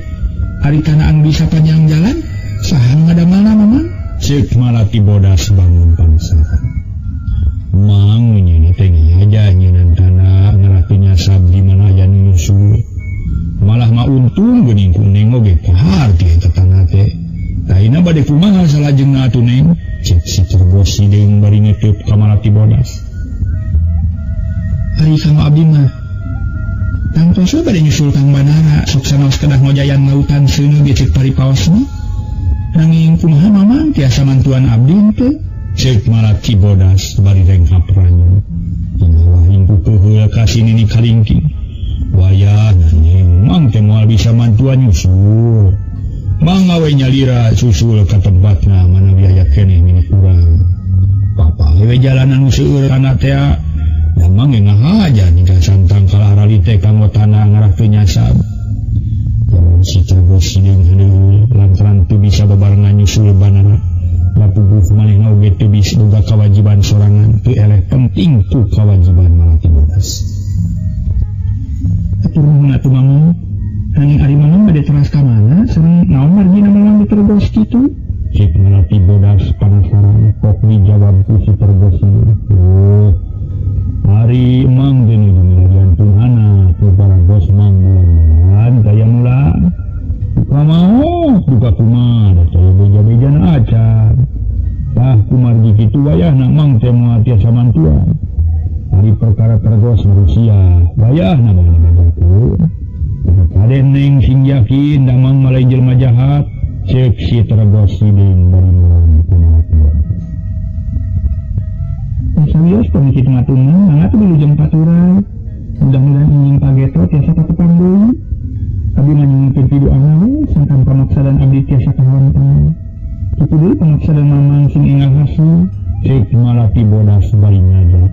[SPEAKER 2] Ari kana anu bisa panjang jalan saha nu ngadamelna mamang?
[SPEAKER 1] Ceuk Malati Bodas bangun pangsahan. Mang nyeuna teh ngaja nyeunan tanah ngarah teu nyasab di mana aya nu nyusul. Malah mah untung geuning ku Neng oge kahar ti eta tanah teh. Taina bade kumaha salajengna atuh Neng? Ceuk si Tergos Hideung bari ngeteup ka Malati Bodas.
[SPEAKER 2] Ari kang abdi mah tangtos we bade nyusul Kang Banara sok sanaos kedah ngojayan lautan seuneu ge ceuk paripaosna. Nanging kumaha mamang tiasa mantuan abdi teh?
[SPEAKER 1] Ceuk Malati Bodas bari renghap ranyu. Ingalah hingku keheul ka si Nini Kalingking. Wayahna Neng, Mang teh moal bisa mantuan nyusul. Mang awe nyalira susul ka tempatna mana biaya keneh mini kurang. Papa we jalanan nu seueur kana teh. Da Mang ge ngahaja ninggal santang kalah arali teh kanggo tanah ngarah teu nyasab. Lamun si Tergos Hideung heudeul lantaran teu bisa babarengan nyusul Banara. Lapuguh manehna oge teu bisa boga kawajiban sorangan teu eleh penting ku kawajiban Malati Bodas.
[SPEAKER 2] Atur nuhun atuh Mamang. Nanging ari Mamang bade teras ka mana sareng naon margina Mamang ditergos kitu?
[SPEAKER 1] Ceuk Malati Bodas panasaran kok dijawab ku si Tergos Hideung. Oh, ari Mang teh nu jantunghana ku paragos Mang bulan daya mula. Buka mau buka kumaha da teh beja-bejana acan. Tah kumargi kitu wayahna Mang teh moal tiasa mantuan. Ari perkara tergos manusia wayahna mah dibejakeun. Kade Neng sing yakin da Mang mah lain jelema jahat. Ceuk si Tergos Hideung bari mulon ku Malati Bodas.
[SPEAKER 2] Sawios pamit ngatungan mangga teu wilujeng paturan. Mudah-mudahan injing pageto tiasa patepang deui. Abdi mah nyungkeun piduana we sangkan pamaksadan abdi tiasa kahalangan. Kitu deui pamaksadan mamang sing enggal hasil.
[SPEAKER 1] Ceuk Malati Bodas bari ngaja.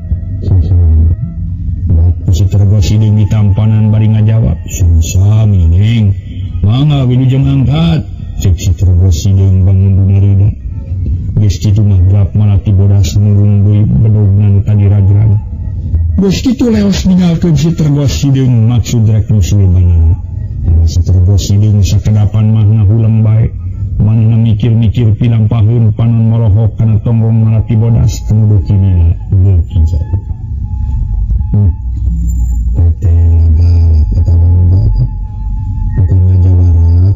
[SPEAKER 1] Si Tergos Hideung ditampanan bari ngajawab, "Sami Neng, mangga wilujeng angkat." Cek si Tergos Hideung bangun dina. Geus kitu mah grap Malati Bodas nurung deui bedogna nu tadi ragrag. Geus kitu leos ninggalkeun si Tergos Hideung maksud rek nyusul Banara. Si Tergos Hideung sakedapan mah ngahuleng bae. Manehna mikir-mikir pilampaheun panon morohok kana tonggong Malati Bodas anu beuki lila beuki jauh.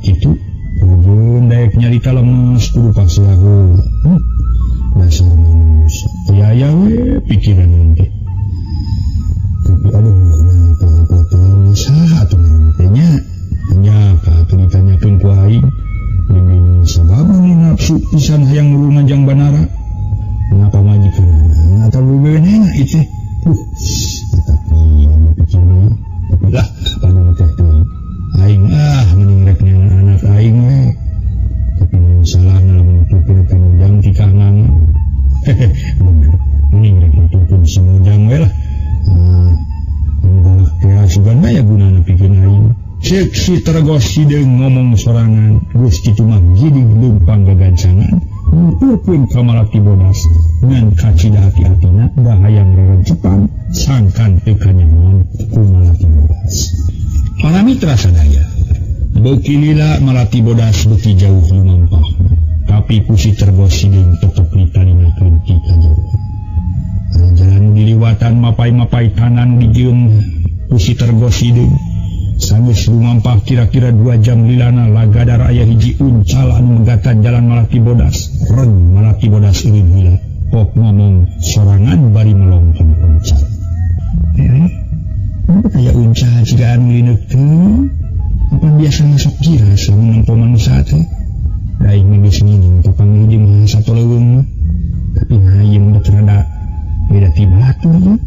[SPEAKER 1] Itu rajin daek nyarita lemes kudu pasiahu. Dasar manusia aya we pikiran nanti. Tapi aduh nah saha atuh teh nya nya ka atuh ditanyakeun ku aing demi sabab nafsu pisan hayang nurun ngajang Banara. Ngapa majikanana atawa bebeunena ieu teh. Tapi anu pikir deui tapi lah anu teh teuing aing ah mending rek neangan anak aing we. Tapi mun salah lamun nuturkeun ka Mujang tikah ngangan. Bener, mending rek nuturkeun si Mujang we lah. Anu galak teh sugan aya gunana pikeun aing. Ceuk si Tergos Hideung ngomong sorangan, geus kitu mah gidig leumpang gagancangan nuturkeun ka Malati Bodas ngan kacida hati-hatina da hayang rerencepan sangkan teu kanyahoan ku Malati Bodas. Para mitra sadaya, beuki lila Malati Bodas beuki jauh lumampah, tapi ku si Tergos Hideung tetep ditalinakeun ti kajauhan. Jalan diliwatan mapai-mapai tanan dijieun ku si Tergos Hideung. Sanggeus lumampah kira-kira 2 jam lilana lagadar aya hiji uncal anu megatan jalan Malati Bodas. Reng Malati Bodas eureun heula, pok ngomong sorangan bari melongkeun uncal. Kenapa kaya uncal jika anu lineuk teh? Apa biasa masuk jiras lamun nempo manusia teh? Da aing mah geus ngining papanggih jeung sato leuweung mah. Tapi hayem teh rada beda ti batur ieu.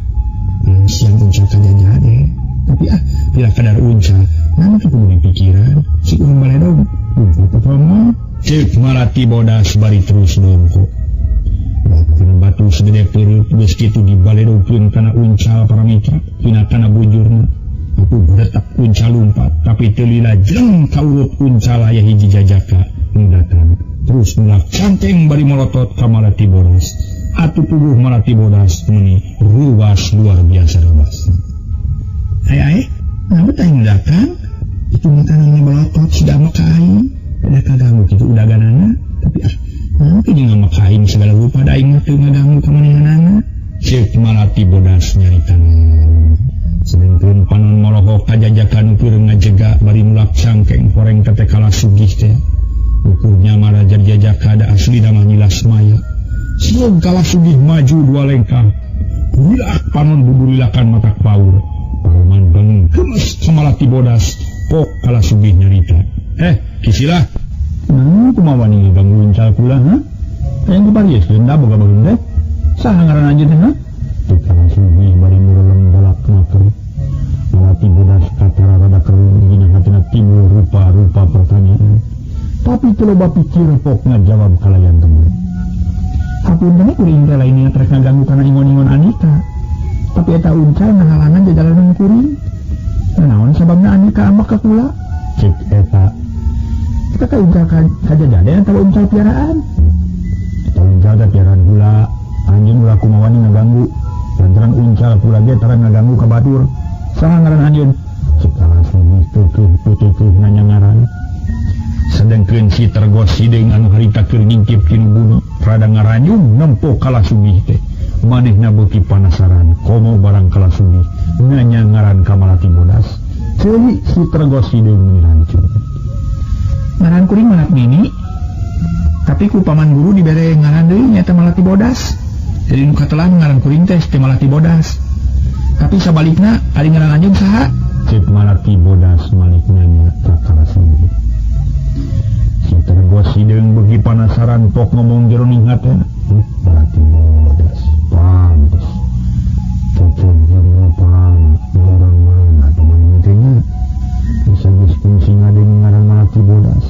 [SPEAKER 1] Siang uncal kajajade. Tapi ah, bila kadar uncal, mana teh kudu dipikiran? Si urang baledog, lumpur mah. Ceuk Malati Bodas bari terus dongkok. Kana batu segede peureut geus kitu dibaledogkeun kana uncal para mitra tina kana bujurna. Aku beretak uncal lumpat tapi teu lila jleng kaurut uncal aya hiji jajaka nu datang. Terus nulak canteng bari molotot ka Malati Bodas. Atuh tubuh Malati Bodas meuni ruas luar biasa ruas. Ai naon teh nu datang? Itu makananna balotot sudah mah ka aing. Ada kaganggu kitu udaganana tapi ah mungkin jeung ngomong segala rupa da aing mah teu ngaganggu ka manehanana. Ceuk Malati Bodas nyarita. Sedengkeun panon morohok kajajakan keur ngajega bari nulak cangkeng horeng teh kalah sugih teh. Ukurnya maraja jajaka da asli mah nyilas maya. Siog kalah sugih maju 2 lengkah. Wilak panon buburilakan matak paur. Paman bangun gemes ka Malati Bodas pok kalah sugih nyarita. Kisilah. Nah, kumaha wani ngaganggu uncal kula, ha? Hayang diparieskeun da boga bageun teh. Saha ngaran anjeun teh, ha? Teu kalah sugih bari murelem galak maker. Malati Bodas katara rada keruh dina hatina timbul rupa-rupa pertanyaan. Tapi teu loba pikir pok ngajawab kalayan temen. Hapunten kuring teh lain rek ngaganggu kana ingon-ingon Andika. Tapi eta uncal ngahalangan jajalanan kuring. Naon sababna Andika ambek ka kula? Cek eta. Kita ka uncal kajajade atawa uncal piaraan? Eta uncal teh piaraan kula. Anjeun ulah kumaha wani ngaganggu. Lantaran uncal kula ge tara ngaganggu ka batur. Saha ngaran anjeun? Cek kalah sugih teukeun nanya ngaran. Sedengkeun si Tergos Hideung anu harita keur ngingkip tinu bumi rada ngaranyung nempo kalah sugih teh. Manehna beuki panasaran komo barang kalah sugih nanya ngaran ka Malati Bodas. Ceuli si Tergos Hideung meuni rancun. Ngaran kuring Malat Mini. Tapi ku paman guru dibere ngaran deui nyaeta Malati Bodas. Jadi nu katelah ngaran kuring teh teh Malati Bodas. Tapi sabalikna ari ngaran anjeun saha? Ceuk Malati Bodas malik nanya ka kalah sugih. Si Tergos Hideung beuki panasaran pok ngomong jero ning hatena. Malati Bodas pantes. Cocok jeung rupa orang mana teman teh nya. Bisa geus fungsi ngadeng ngaran Malati Bodas.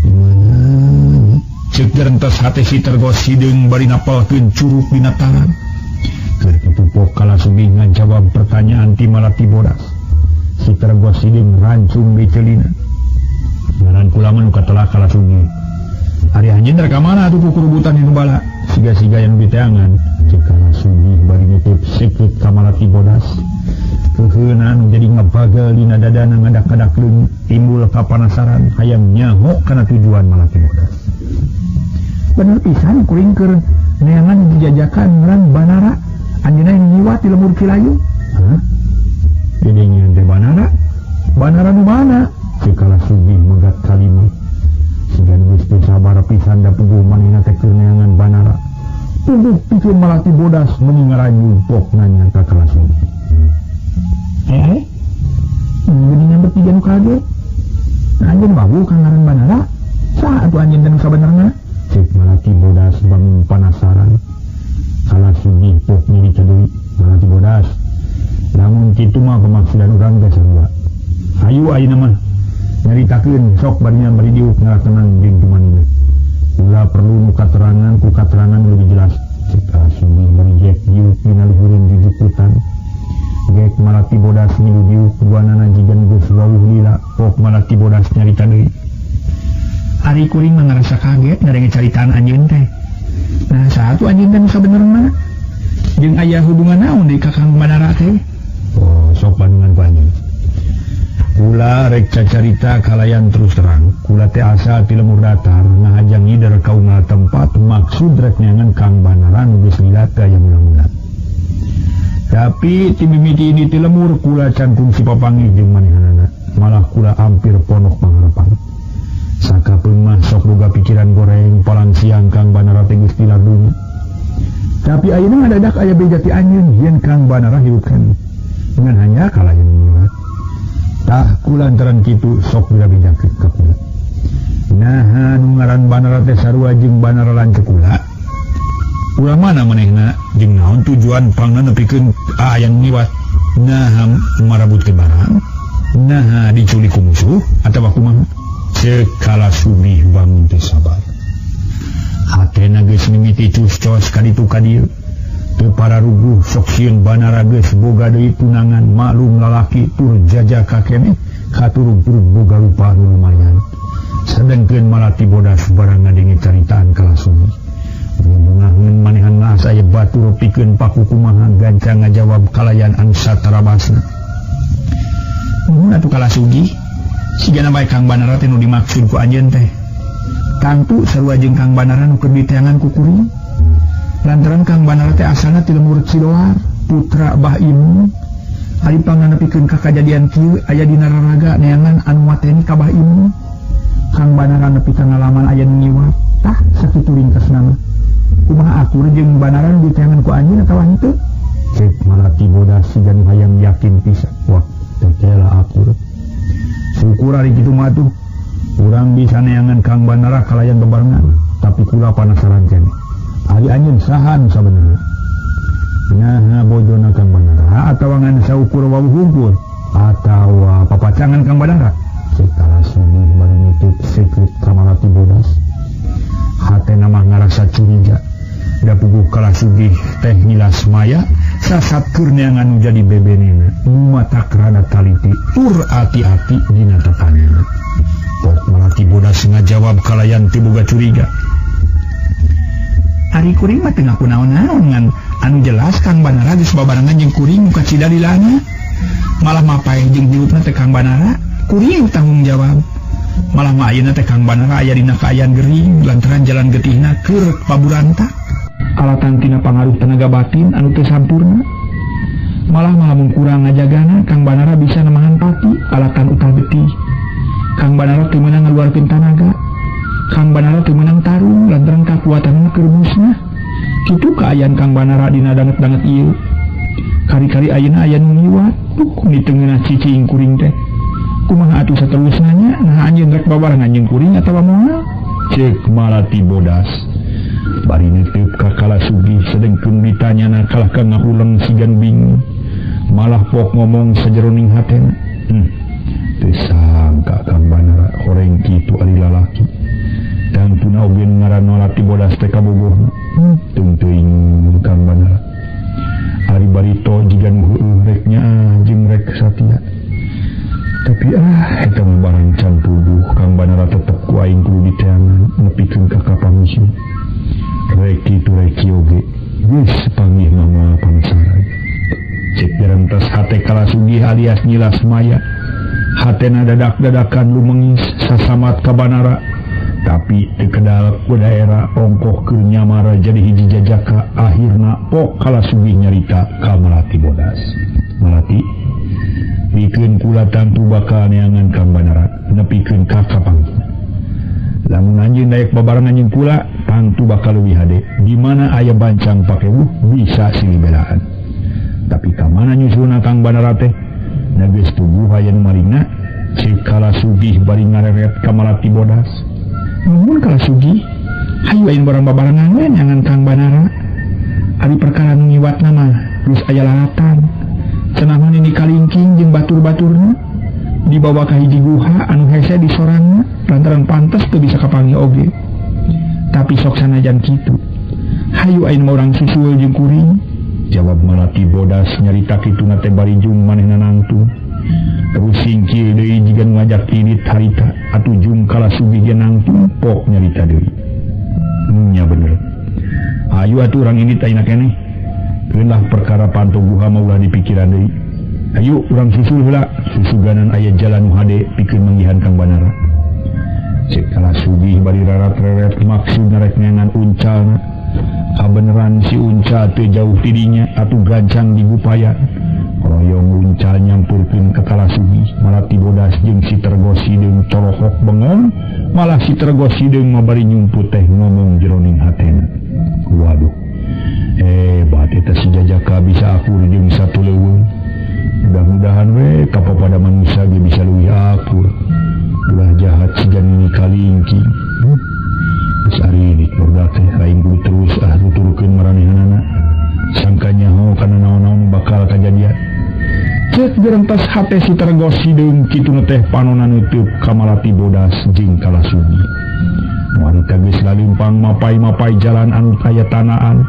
[SPEAKER 1] Di mana nya? Ceuk gerentas hate si Tergos Hideung bari napalkeun curug dina tangan. Keur kitu pok Kalasugih ngajawab pertanyaan ti Malati Bodas. Si Tergos Hideung rancung di celina. Ngaran kula mah nu katelah Kalasugih. Ari anjeun rek ka mana atuh ku kurubutan nu bala? Siga-siga yang diteangan. Cek Kalasugih bari nutup seukeut ka Malati Bodas. Keuheunan jadi ngabagal dina dadana ngadak-ngadak leungit, timbul kapanasaran hayang nyaho kana tujuan Malati Bodas. Bener pisan kuring keur neangan dijajakan ngaran Banara, anjeunna nyiwat di lembur Cilayu. Hah? Jadi nyeun teh Banara? Banara nu mana? Cek Kalasugih megat kalimat. Siga geus teu sabar pisan da puguh manehna teh keur neangan Banara. Puguh pikeun Malati Bodas meuni ngaranjung pok nanya ka Kalasugih. Geuningan bertiga nu kaget. Nah, anjeun wawuh ka ngaran Banara? Saha atuh anjeun teh nu sabenerna? Cek Malati Bodas bangun panasaran. Kalasugih pok nyeri deui Malati Bodas. Lamun kitu mah pemaksudan urang teh sarua. Hayu ayeuna mah nyaritakeun sok barinya bari diuk ngaratenang jeung kumanehna. Ulah perlu nu katerangan ku katerangan leuwih jelas. Cek Kalasugih bari jek diuk dina luhureun jujukutan. Gek Malati Bodas ngilu diuk duanana jigan geus wawuh lila. Pok Malati Bodas nyarita deui.
[SPEAKER 2] Ari kuring mah ngarasa kaget ngadenge caritaan anjeun teh. Nah, saha atuh anjeun teh nu sabenerna? Jeung aya hubungan naon deui ka Kang Banara teh?
[SPEAKER 1] Oh, sok bandungan ku anjeun. Kula rek cacarita kalayan terus terang. Kula teh asal ti lemur datar ngahajang ngider ka unggal tempat maksud rek neangan Kang Banara nu geus lila teh aya mula-mula. Tapi ti mimiti ini ti lemur kula can kungsi papanggih jeung manehanana. Malah kula hampir ponok pangarepan. Sakapeung mah sok boga pikiran goreng palang siang Kang Banara teh geus tilar dunya. Tapi ayeuna ngadadak aya beja ti anjeun yen Kang Banara hirup keneh. Ngan hanya kalayan nyiwat. Tah kulantaran kitu sok bila-bijakeun ka kula. Naha nu ngaran Banara teh sarua jeung Banara lanceuk kula. Urang mana manehna jeung naon tujuan pangna nepikeun aya nu ngiwat? Naha marabutkeun barang? Naha diculik ku musuh atawa kumaha? Ceuk Kalasugih bangun teh sabar. Hatena geus mimiti cus-cos ka ditu ka dieu. Teu pararuguh sok sieun Banara geus boga deui tunangan maklum lalaki tur jajaka keneh katurug-turug boga rupa nu lumayan. Sedengkeun Malati Bodas barang ngadenge caritaan Kalasugih. Bungahun manehanna asa aya batur pikeun paku kumaha gancang ngajawab kalayan anu satarabasna.
[SPEAKER 2] Nuhun atuh Kalasugih, sigana bae Kang Banara teh nu dimaksud ku anjeun teh. Tangtu sarua jeung Kang Banara nu keur diteangan ku kuring. Lantaran Kang Banara teh asalna ti lemur Cidoar, putra Bah Imung. Ari panganepikeun ka kajadian kieu aya dina raraga neangan anu mateni ka Bah Imung. Kang Banara nepi ka ngalaman aya nu ngiwat. Tah sakitu ringkasna mah. Kumaha akur jeung Banara nu diteangan ku anjeun atawa henteu?
[SPEAKER 1] Cek Malati Bodas siga nu hayang yakin pisan. Wah, teh teh akur. Syukur ari kitu mah atuh. Urang bisa neangan Kang Banara kalayan bebarengan, tapi kula panasaran keneh. Ari anjeun saha nu sabenerna? Naha bojona Kang Banara atawa ngan saukur wawuh hungkul atawa papacangan Kang Banara? Cek Kalasugih bari nutup seukeut ka Malati Bodas. Hatena mah ngarasa curiga. Da puguh Kalasugih teh ngilas maya sasat keur neangan nu jadi bebenena. Nu matak rada taliti tur ati-ati dina tatanana. Pok Malati Bodas ngajawab kalayan teu boga curiga.
[SPEAKER 2] Ari kuring mah teu ngaku naon-naon ngan anu jelas Kang Banara geus babarengan jeung kuring nu kacida lilana. Malah mapaeh jeung hirupna teh Kang Banara, kuring tanggung jawab. Malah mah ayeuna teh Kang Banara aya dina kaayaan gering lantaran jalan getihna keur paburanta. Alatan tina pangaruh tenaga batin anu teu sampurna. Malah lamun kurang ngajagana Kang Banara bisa nemahan pati alatan utah getih. Kang Banara teu meunang ngaluarkeun tanaga. Kang Banara teu meunang tarung lantaran kakuatanna keur musnah. Kitu kaayaan Kang Banara dina danget-danget ieu. Kari-kari ayeuna aya nu ngiwat, di tengeunah cicing kuring teh. Kumaha atuh saterusna nya? Nah anjeun rek babarengan jeung kuring atawa moal?
[SPEAKER 1] Ceuk Malati Bodas. Bari netep ka Kalasugih sedengkeun ditanyana kalah ka ngahuleng sigan bingung. Malah pok ngomong sajeroning hatena. Teu sangka Kang Banara horeng kitu ari lalaki. Tangtuna oge nu ngaran Malati Bodas teh kabogohna. Teuing Kang Banara. Ari
[SPEAKER 2] barito jiga nu heueuh rek nyaah jeung rek satia. Tapi eta mah barang can puguh Kang Banara tetep ku aing kudu diteangan nepikeun ka kapanggih. Rek kitu rek kieu oge geus panggih mah moal pangsaran. Cek gerentas hate Kalasugih alias Nyi Lasmaya. Hatena dadak-dadakan lumengis sasamat ka Banara. Tapi teu kedal ku daerah ongkoh keur nyamara jadi hiji jajaka akhirna pok Kalasugih nyarita ka Malati Bodas. Malati pikeun kula tangtu bakal neangan Kang Banara nepikeun ka kapanggihna. Lamun anjeun daek babarengan jeung kula tangtu bakal leuwih hade. Di mana aya bancang pakewuh bisa silih belaan. Tapi ka mana nyusulna Kang Banara teh? Da geus tubuh aya nu maringna cek Kalasugih bari ngareret ka Malati Bodas. Nuhun Kalasugih, hayu ayeuna barang babarengan we neangan Kang Banara. Ari perkara nu ngiwatna mah geus aya lalatan. Cenah mah nini kalingking jeung batur-baturna dibawa ka hiji guha anu hese di sorangna lantaran pantes teu bisa kapanggih oge. Tapi sok sanajan kitu, hayu ayeuna mah urang susul jeung kuring. Jawab Malati Bodas nyarita kituna teh barijung manehna nangtung. Terus singkir deui jiga nu ngajak indit harita atuh jung Kalasugih ge nangtung pok nyarita deui. Nya bener. Hayu atuh urang indit ayeuna keneh. Keun lah perkara panto guha mah ulah dipikiran deui. Hayu urang susul heula, susuganan aya jalan nu hade pikeun manggihan Kang Banara. Cek Kalasugih bari rarat-reret maksud rek neangan uncalna. Kabeneran si uncal teu jauh tidinya atuh gancang digupaya. Royong uncal nyampurkeun ka Kalasugih, Malati Bodas jeung si Tergos Hideung corohok bengong, malah si Tergos Hideung mah bari nyumput teh ngomong jeroning hatena. Waduh. Hebat eta si jajaka bisa akur jeung satu leuweung. Mudah-mudahan we kapapada manusia ge bisa leuwih akur. Ulah jahat siga nini kalingking. Geus ari barudak teh lain kudu terus nuturkeun maranehanana. Sangka nyaho kana naon-naon bakal kajadian. Cek gerentas hate si Tergos Hideung kitu teh panona neuteuk ka Malati Bodas jeung Kalasugih. Wanita geus lalimpang mapai-mapai jalan anu kaya tanaan.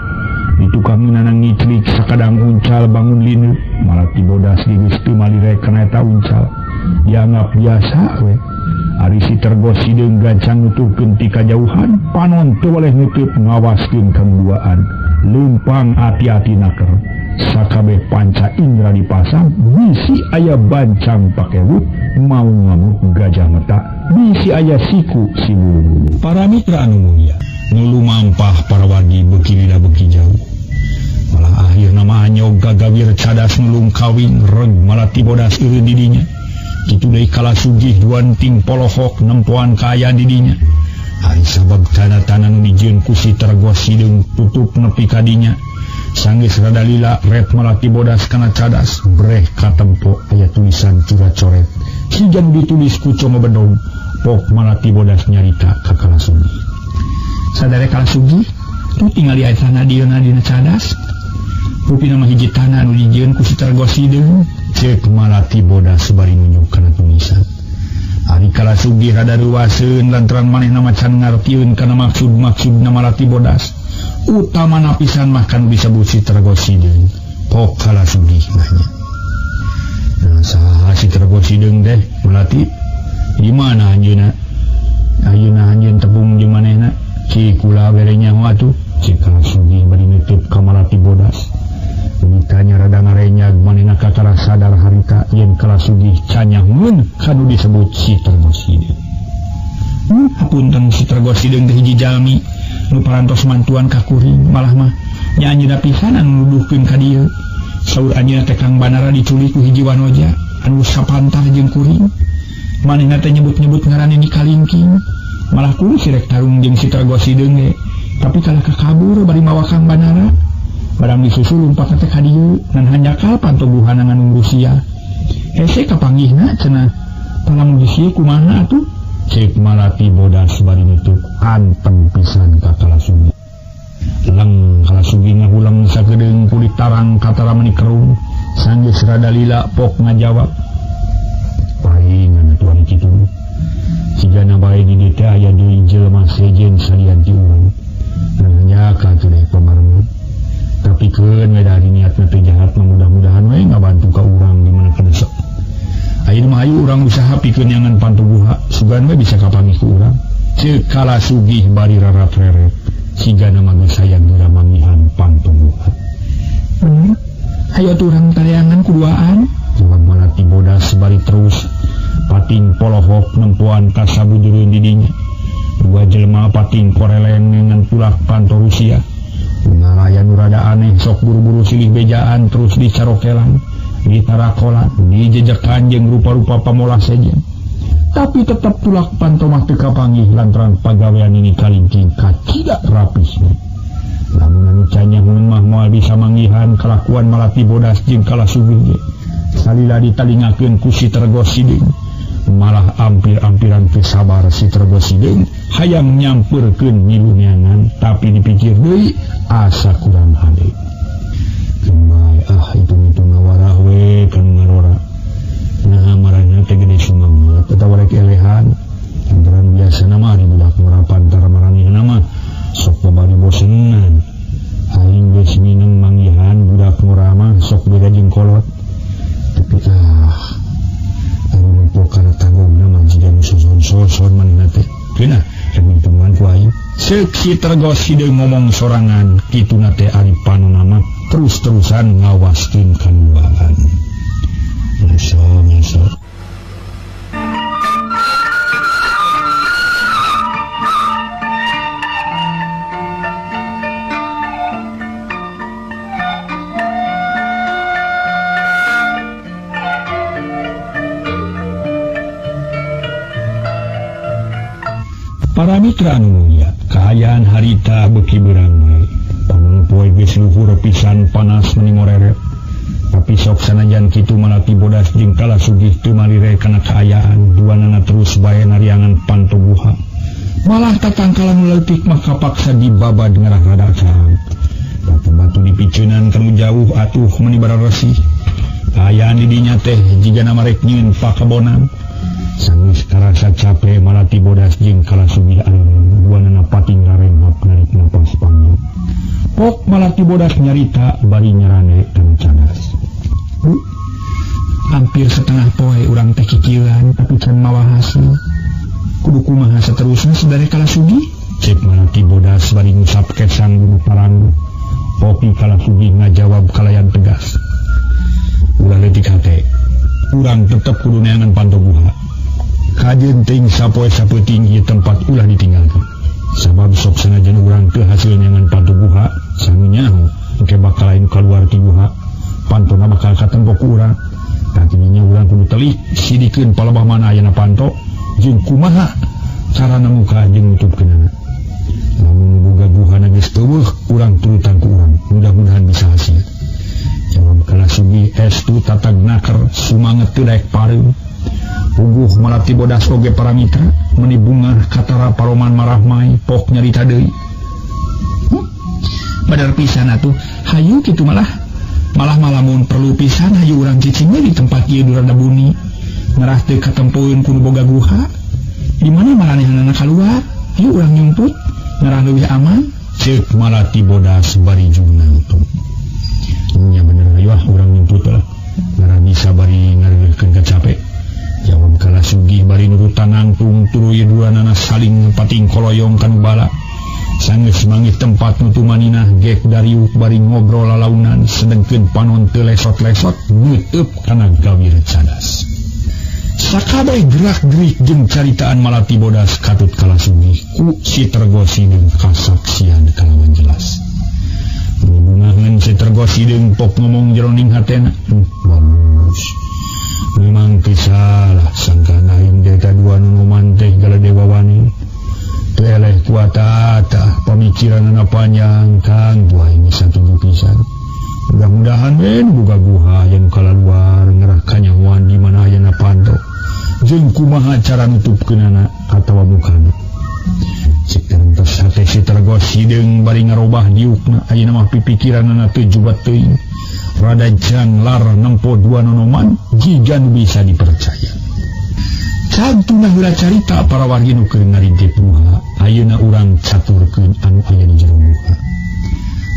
[SPEAKER 2] Di tukangeunana ngiclik sakadang uncal bangun lineup. Malati Bodas geus teu malirek kana eta uncal. Dianggap biasa we. Ari si Tergos Hideung gancang nuturkeun ti kajauhan, panon teu boleh nutup ngawaskeun kaduaan. Leumpang ati-ati naker. Sakabeh panca indra dipasang, bisi aya bancang pakewuh mau ngamuk gajah meta, bisi aya siku si bulu-bulu. Para mitra anu mulia, nu lumampah para wargi beuki lila beuki jauh. Malah akhirna mah anyog gagawir cadas nulung kawin reg Malati Bodas eureun di dinya. Kitu deui Kalasugih duanting polohok nempoan kaayaan di dinya. Ari sabab tanah-tanah nu dijieun ku si Tergos Hideung tutup nepi ka dinya. Sanggeus rada lila ret Malati Bodas kana cadas breh katempo aya tulisan cura-coret. Higa nu ditulis ku Congo Bedog. Pok Malati Bodas nyarita ka Kalasugih. Sadare Kalasugih tu tingali aya tanah dieuna dina cadas. Rupina mah hiji tanah anu dijieun ku si Tergos Hideung. Cek Malati Bodas bari nunjuk kana tulisan. Ari Kalasugih rada reuaseun lantaran manehna mah can ngartieun kana maksud-maksudna Malati Bodas. Utamana pisan mah kan disebut si Tergos Hideung. Pok Kalasugih nanya. Nah, saha si Tergos Hideung teh Malati? Di mana anjeunna? Ayeuna anjeun tepung jeung manehna? Ci kula bere nyaho atuh. Cek Kalasugih bari nitip ka Malati Bodas. Ditanya rada ngarenyag manehna kakara sadar harita yen Kalasugih canyaheun kanu disebut si Tergos Hideung. Hapunten si Tergos Hideung teh hiji jalmi nu parantos mantuan ka kuring malah mah nya anjeunna pisan anu nuduhkeun ka dieu. Saur anjeunna teh Kang Banara diculik ku hiji wanoja anu sapantar jeung kuring. Manehna teh nyebut-nyebut ngaran Nini Kalingking. Malah kuring sirek tarung jeung si Tergos Hideung ge. Tapi kalah kakabur bari mawa Kang Banara. Barang disusul lumpatna teh ka dieu ngan hanjakal pantobuhana ngan Rusia. Hese kapanggihna cenah. Palamun geus kumaha atuh? Cek Malati Bodas bari nutup anteng pisan ka Kalasugih. Leng Kalasugih ngahuleng sakedeung kulit tarang katara meuni kerung. Sanggeus rada lila pok ngajawab. Paingan atuh kitu. Sigana bae di dieu teh aya deui jelema sejen salian ti urang. Nanya ka teh pamarengan. Tapi
[SPEAKER 1] Keun we dari niatna teh jahat mah mudah-mudahan we ngabantu ka urang di mana kadesek. Ayeuna mah ayu urang usaha pikeun nyangan panto guha, sugan we bisa kapanggih ku urang. Ceuk Kala Sugih bari rarap-reret, sigana mah geus hayang geura manggihan panto guha.
[SPEAKER 2] Bener? Hayu atuh urang tareangan kuduaan.
[SPEAKER 1] Jawab Malati Bodas bari terus pating polohok nempoan ka sabujureun di dinya. Dua jelema pating koreleng ngan tulak panto Rusia. Ngaraya nu rada aneh sok buru-buru silih bejaan terus dicarokelan, ditarakolan, dijejekan jeung rupa-rupa pamolah sejen. Tapi tetap tulak panto mah teu kapanggih lantaran pagawean ini kalingking kacida rapisna. Lamun anu canyaheun mah moal bisa manggihan kalakuan Malati Bodas jeung Kala Sugih ge. Salila ditalingakeun ku si Tergo Sideung, malah ampir-ampiran teu sabar si Tergo Sideung hayang nyampeurkeun milu neangan, tapi dipikir deui asa kurang hade. Kembali ah hitung-hitung ngawarah we kan ngarora. Nah marahna teh gede sumanget atawa rek elehan. Lantaran biasana mah di budak murah pantar maranehna mah sok babari bosenan. Aing geus mineng manggihan budak murah mah sok beda jeung kolot. Tapi ah anu nempo kana tanggungna mah jiga nu soson-soson manehna teh. Geunah rek hitungan ku aing. Ceuk si Tergo Sideung ngomong sorangan kituna teh ari panona mah terus-terusan ngawaskeun kanuaan. Ngaso ngaso. Para mitra anu mulia, kaayaan harita beuki beurang we. Panon poe geus luhur pisan panas meni ngoreret. Tapi sok sanajan kitu Malati Bodas jeung Kala Sugih teu malire kana kaayaan, duanana terus bae nariangan panto guha. Malah tatangkalan leutik mah kapaksa dibabad ngarah rada caang. Batu-batu dipiceunan kanu jauh atuh meni bararesih. Kaayaan di dinya teh jigana marek nyieun pakabonan. Sanggeus karasa capek Malati Bodas jeung Kala Sugih anu duanana pating raremhap narik napas panjang. Pok Malati Bodas nyarita bari nyarane kana cadas.
[SPEAKER 2] Bu, hampir setengah poe urang teh kikieuan tapi can mawa hasil. Kudu kumaha saterusna sadare Kala Sugih?
[SPEAKER 1] Cek Malati Bodas bari ngusap kesang dinu paranggu. Poki Kala Sugih ngajawab kalayan tegas. Ulah leutik hate, urang tetep kudu neangan panto guha. Kajeun teuing sapoe sapeuting ieu tempat ulah ditinggalkeun. Sabab sok sanajan urang teu hasil neangan panto guha, sami nyaho engke bakal lain kaluar ti guha. Pantona bakal katempo ku urang. Tah tidinya urang kudu telik sidikeun palebah mana ayana panto jeung kumaha carana muka jeung nutupkeunana. Lamun boga guhana geus teueuh, urang turutan ku urang. Mudah-mudahan bisa hasil. Jawab Kala Sugih estu tatag naker sumanget teu daek pareum. Puguh Malati Bodas oge para mitra meni bungah katara paroman marahmai pok nyarita deui.
[SPEAKER 2] Badar pisan atuh hayu kitu malah malah malamun perlu pisan hayu urang cicing we di tempat ieu rada buni ngarah teu katempoeun kudu boga guha. Di mana maranehanana kaluar? Hayu urang nyumput ngarah leuwih aman.
[SPEAKER 1] Ceuk Malati Bodas bari jung nangtung. Nya bener hayu ah urang nyumput lah ngarah bisa bari ngareukeun kacape. Jawab Kala Sugih bari nurutan nangtung tuluy duanana saling pating koloyong kanu bala. Sanggeus manggih tempat nu tumaninah gek dariuk bari ngobrol lalaunan sedengkeun panon teu lesot-lesot neueup kana gawir cadas. Sakabeh gerak-gerik jeung caritaan Malati Bodas katut Kala Sugih ku si Tergo Sideung kasaksian kalawan jelas. Bungaheun si Tergo Sideung pok ngomong jeroning hatena. Bagus. Memang teu salah sangkana aing teh dua nu teh galadewa wani. Teu eleh kuatata pamikiranana panjang Kang buah ini satuju pisan. Mudah-mudahan we boga guha yang kalaluar ngerah kanyahoan di mana ayana panto. Jeung kumaha cara nutupkeunana atawa mukana. Cek terus hate si Tergo Sideung bari ngarobah diukna ayeuna mah pipikiranana teu jubat teuing. Rada janglar nempo dua nonoman jiga nu bisa dipercaya. Cantuna heula carita para wargi nu keur ngarintip guha, ayeuna urang caturkeun anu aya di jero guha.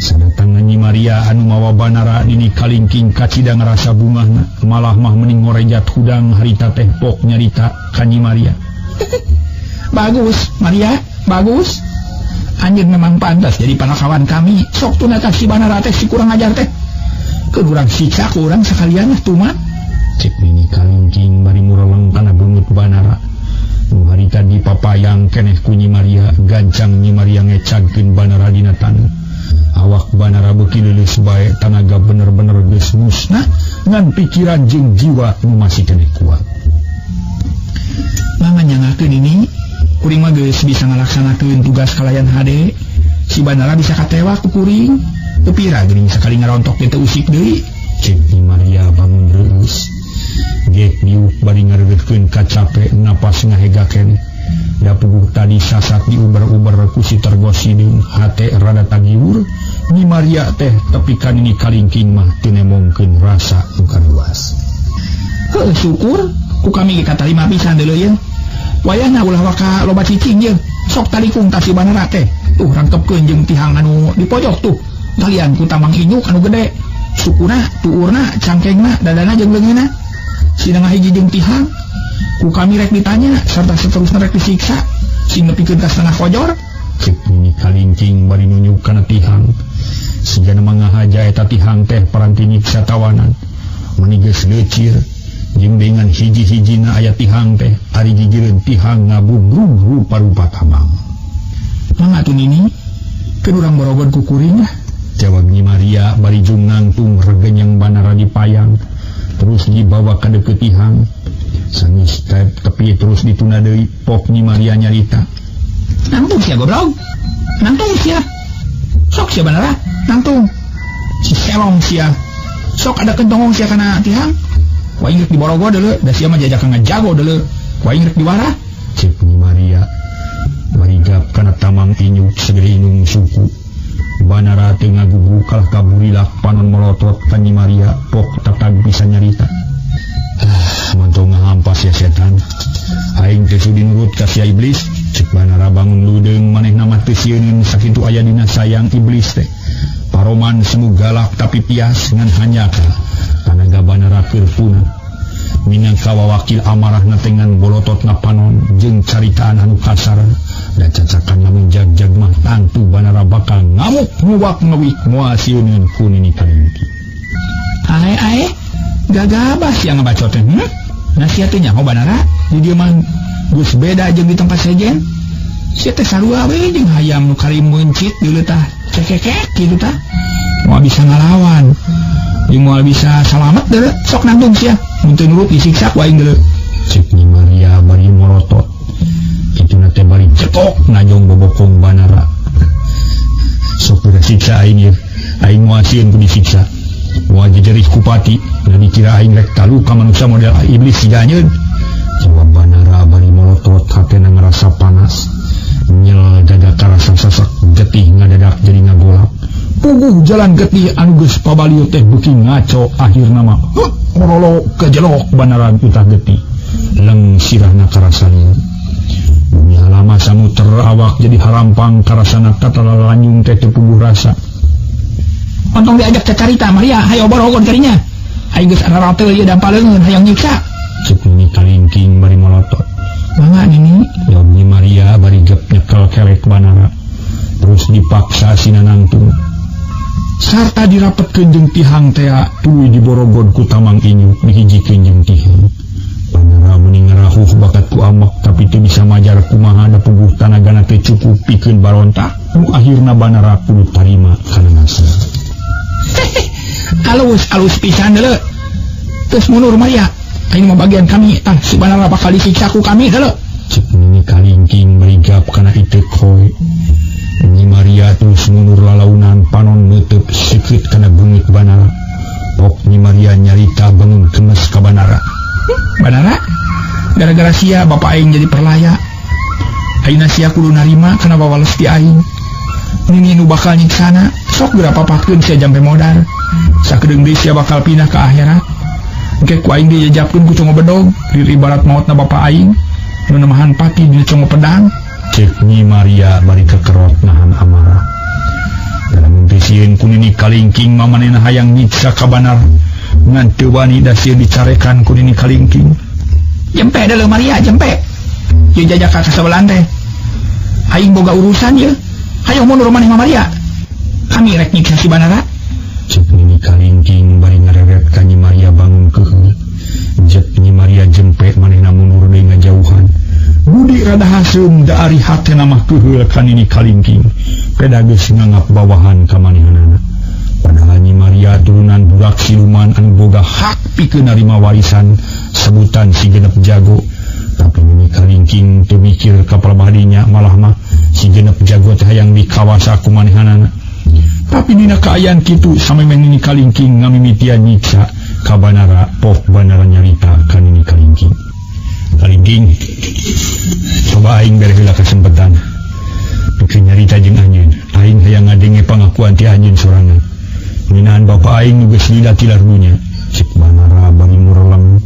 [SPEAKER 1] Sadatangna Nyi Maria Maria anu mawa Banara Nini Kalingking kacida ngarasa bungahna malah mah mending ngorejat hudang harita teh pok nyarita ka Nyi Maria.
[SPEAKER 2] Bagus Maria, bagus. Anjeun memang pantas jadi panakawan kami. Sok tuna tah si Banara teh si kurang ajar teh. Keun urang siksa ku urang sakalian lah tumat.
[SPEAKER 1] Cek Nini Kalingking bari mureleng kana beungeut Banara. Nu harita dipapayang keneh ku Nyi Maria, gancang Nyi Maria ngecagkeun Banara dina taneuh. Awak Banara beuki leuleus bae, tanaga bener-bener geus musnah ngan pikiran jeung jiwa nu masih keneh kuat.
[SPEAKER 2] Mangga nyangakeun ini, kuring mah geus bisa ngalaksanakeun tugas kalayan hade. Si Banara bisa katewak ku kuring. Teu pira geuning sakali ngarontok teh teu usik deui.
[SPEAKER 1] Cek Nyi Maria bangun reus. Gek diuk bari ngareureuhkeun kacape napas ngahega keneh. Da puguh tadi sasak diuber-uber ku si Tergos Hideung, hate rada tagiwur. Nyi Maria teh tepi ka Nini Kalingking mah teu nemongkeun rasa nu karuas.
[SPEAKER 2] Heuh syukur ku kami ge katarima pisan deuleu ye. Wayahna ulah waka loba cicing ye. Sok talikung ta si Banara teh. Tuh rangkepkeun jeung tihang anu di pojok tuh. Talian ku tamang inyuk anu gede. Sukuna, tuurna, cangkengna, dadana jeung leungeunna. Sina ngahiji jeung tihang. Ku kami rek ditanya serta seterusna rek disiksa. Sing nepikeun ka setengah kojor.
[SPEAKER 1] Cek Nini Kalingking bari nunjuk kana tihang. Sigana mah ngahaja eta tihang teh paranti nyiksa tawanan. Meni geus leucir jeung dengan hiji-hijina aya tihang teh ari gigireun tihang ngabubrug rupa-rupa tamang.
[SPEAKER 2] Mangga atuh Nini, keun urang borogon ku kuring lah.
[SPEAKER 1] Jawab Nyi Maria bari jung nangtung regenyang Banara dipayang terus dibawa ka deukeut tihang. Sanggeus tepi terus ditunda deui pok Nyi Maria nyarita.
[SPEAKER 2] Nangtung sia goblok. Nangtung sia. Sok sia Banara, nangtung. Si selong sia. Sok ada kentongong sia kana tihang. Ku aing rek diborogo deuleu, da sia mah jajakan ngajago deuleu. Ku aing rek diwarah.
[SPEAKER 1] Cek Nyi Maria bari gap kana tamang inyuk segede inung suku. Banara teu ngagugu kalah kaburilak panon melotot ka Nyi Maria pok tatag bisa nyarita. Mantong ngahampas ya setan. Aing teu sudi nurut ka sia iblis. Cek Banara bangun ludeung manehna mah teu sieuneun sakitu aya dina sayang iblis teh. Paroman semu galak tapi pias ngan hanyaka. Tanaga Banara keur punah. Minangka wawakil amarahna teh ngan bolototna panon jeung caritaan anu kasar. Da cacakan lamun jag-jag mah tangtu Banara bakal ngamuk nguwak ngewik moal sieuneun ku Nini Kalingking.
[SPEAKER 2] Ae ae gagabah sia ngabacot teh. Nah sia teh nyaho Banara di dieu mah geus beda jeung di tempat sejen. Sia teh sarua we jeung hayam nu kari meuncit deuleu tah cekekek kitu tah. Moal bisa ngalawan. Jeung moal bisa salamet deuleu sok nangtung sia. Mun teu nurut disiksa ku aing deuleu.
[SPEAKER 1] Cek Nyi Maria bari morotot. Kituna teh bari cetok najong bobokong Banara. Sok geura siksa aing ieu. Aing moal sieun ku disiksa. Moal jejerih ku pati. Da dikira aing rek talu ka manusia model iblis siga anjeun. Jawab Banara bari molotot hatena ngarasa panas. Nyel dada karasa sasak getih ngadadak jadi ngagolak. Puguh jalan getih anu geus pabaliut teh beuki ngaco akhirna mah morolo kejelok Banara utah getih. Leng sirahna karasa lieur. Bumi lama samuter awak jadi harampang karasana katalalanyung teh teu puguh rasa.
[SPEAKER 2] Ontong diajak cacarita Maria, hayo borogon karinya. Aing geus ararateul ieu dampal leungeun hayang nyiksa.
[SPEAKER 1] Cek Nini Kalingking bari molotot.
[SPEAKER 2] Mangga Nini,
[SPEAKER 1] jawab Nyi Maria bari gep nyekel kelek Banara. Terus dipaksa sina nangtung. Sarta dirapetkeun jeung tihang tea tuluy diborogon ku tamang inyuk dihijikeun jeung tihang. Banara meni ngarahuh bakat ku amak tapi teu bisa majar kumaha da puguh tanagana teu cukup pikeun barontak. Nu akhirna Banara kudu tarima kana nasib.
[SPEAKER 2] Alus alus pisan deuleu. Geus mundur Maria. Aing mah bagian kami tah si Banara bakal disiksa ku kami deuleu.
[SPEAKER 1] Cek Nini Kalingking merigap kana iteuk hoe. Nyi Maria terus mundur lalaunan panon meuteuk sikeut kana beungeut Banara. Pok Nyi Maria nyarita bangun kemes ka Banara.
[SPEAKER 2] Banara, gara-gara sia bapak aing jadi perlaya. Ayeuna sia kudu narima kana wawales ti aing. Nini nu bakal nyiksana, sok geura papatkeun sia jampe modar. Sakedeung deui sia bakal pindah ka akhirat. Engke ku aing dijajapkeun ku congo bedog, lir ibarat maotna bapak aing nu nemahan pati dina congo pedang.
[SPEAKER 1] Cek Nyi Maria bari kekerot nahan amarah. Dalam teu sieun ku Nini
[SPEAKER 2] Nini Kalingking mah manehna hayang nyiksa ka Banara ngan teu wani da sieun dicarekan ku Nini Kalingking.
[SPEAKER 3] Jempe deuleu Maria jempe. Ieu jajaka ka sabelan teh. Aing boga urusan ieu. Hayo mundur maneh mah Maria. Kami rek nyiksa si Banara.
[SPEAKER 2] Cek Nini Kalingking bari ngareret ka Nyi Maria bangun keheul. Jek Nyi Maria jempe manehna mundur deui ngajauhan. Budi rada haseum da ari hatena mah keheul ka Nini Kalingking. Peda geus nganggap bawahan ka manehanana. Padahal Nyi Maria turunan budak siluman anu boga hak pikeun narima warisan sebutan si genep jago. Tapi Nini Kalingking teu mikir ka palebah malah mah si genep jago teh hayang dikawasa ku manehanana. Tapi dina kaayaan kitu samemeh Nini Kalingking ngamimitian nyiksa ka Banara, pok Banara nyarita ka Nini Kalingking. Kalingking, coba aing bere heula kasempatan pikeun nyarita jeung anjeun. Aing hayang ngadenge pangakuan ti anjeun sorangan. Nginaan bapa aing nu geus lila tilar dunya. Cek Banara bari mureleng.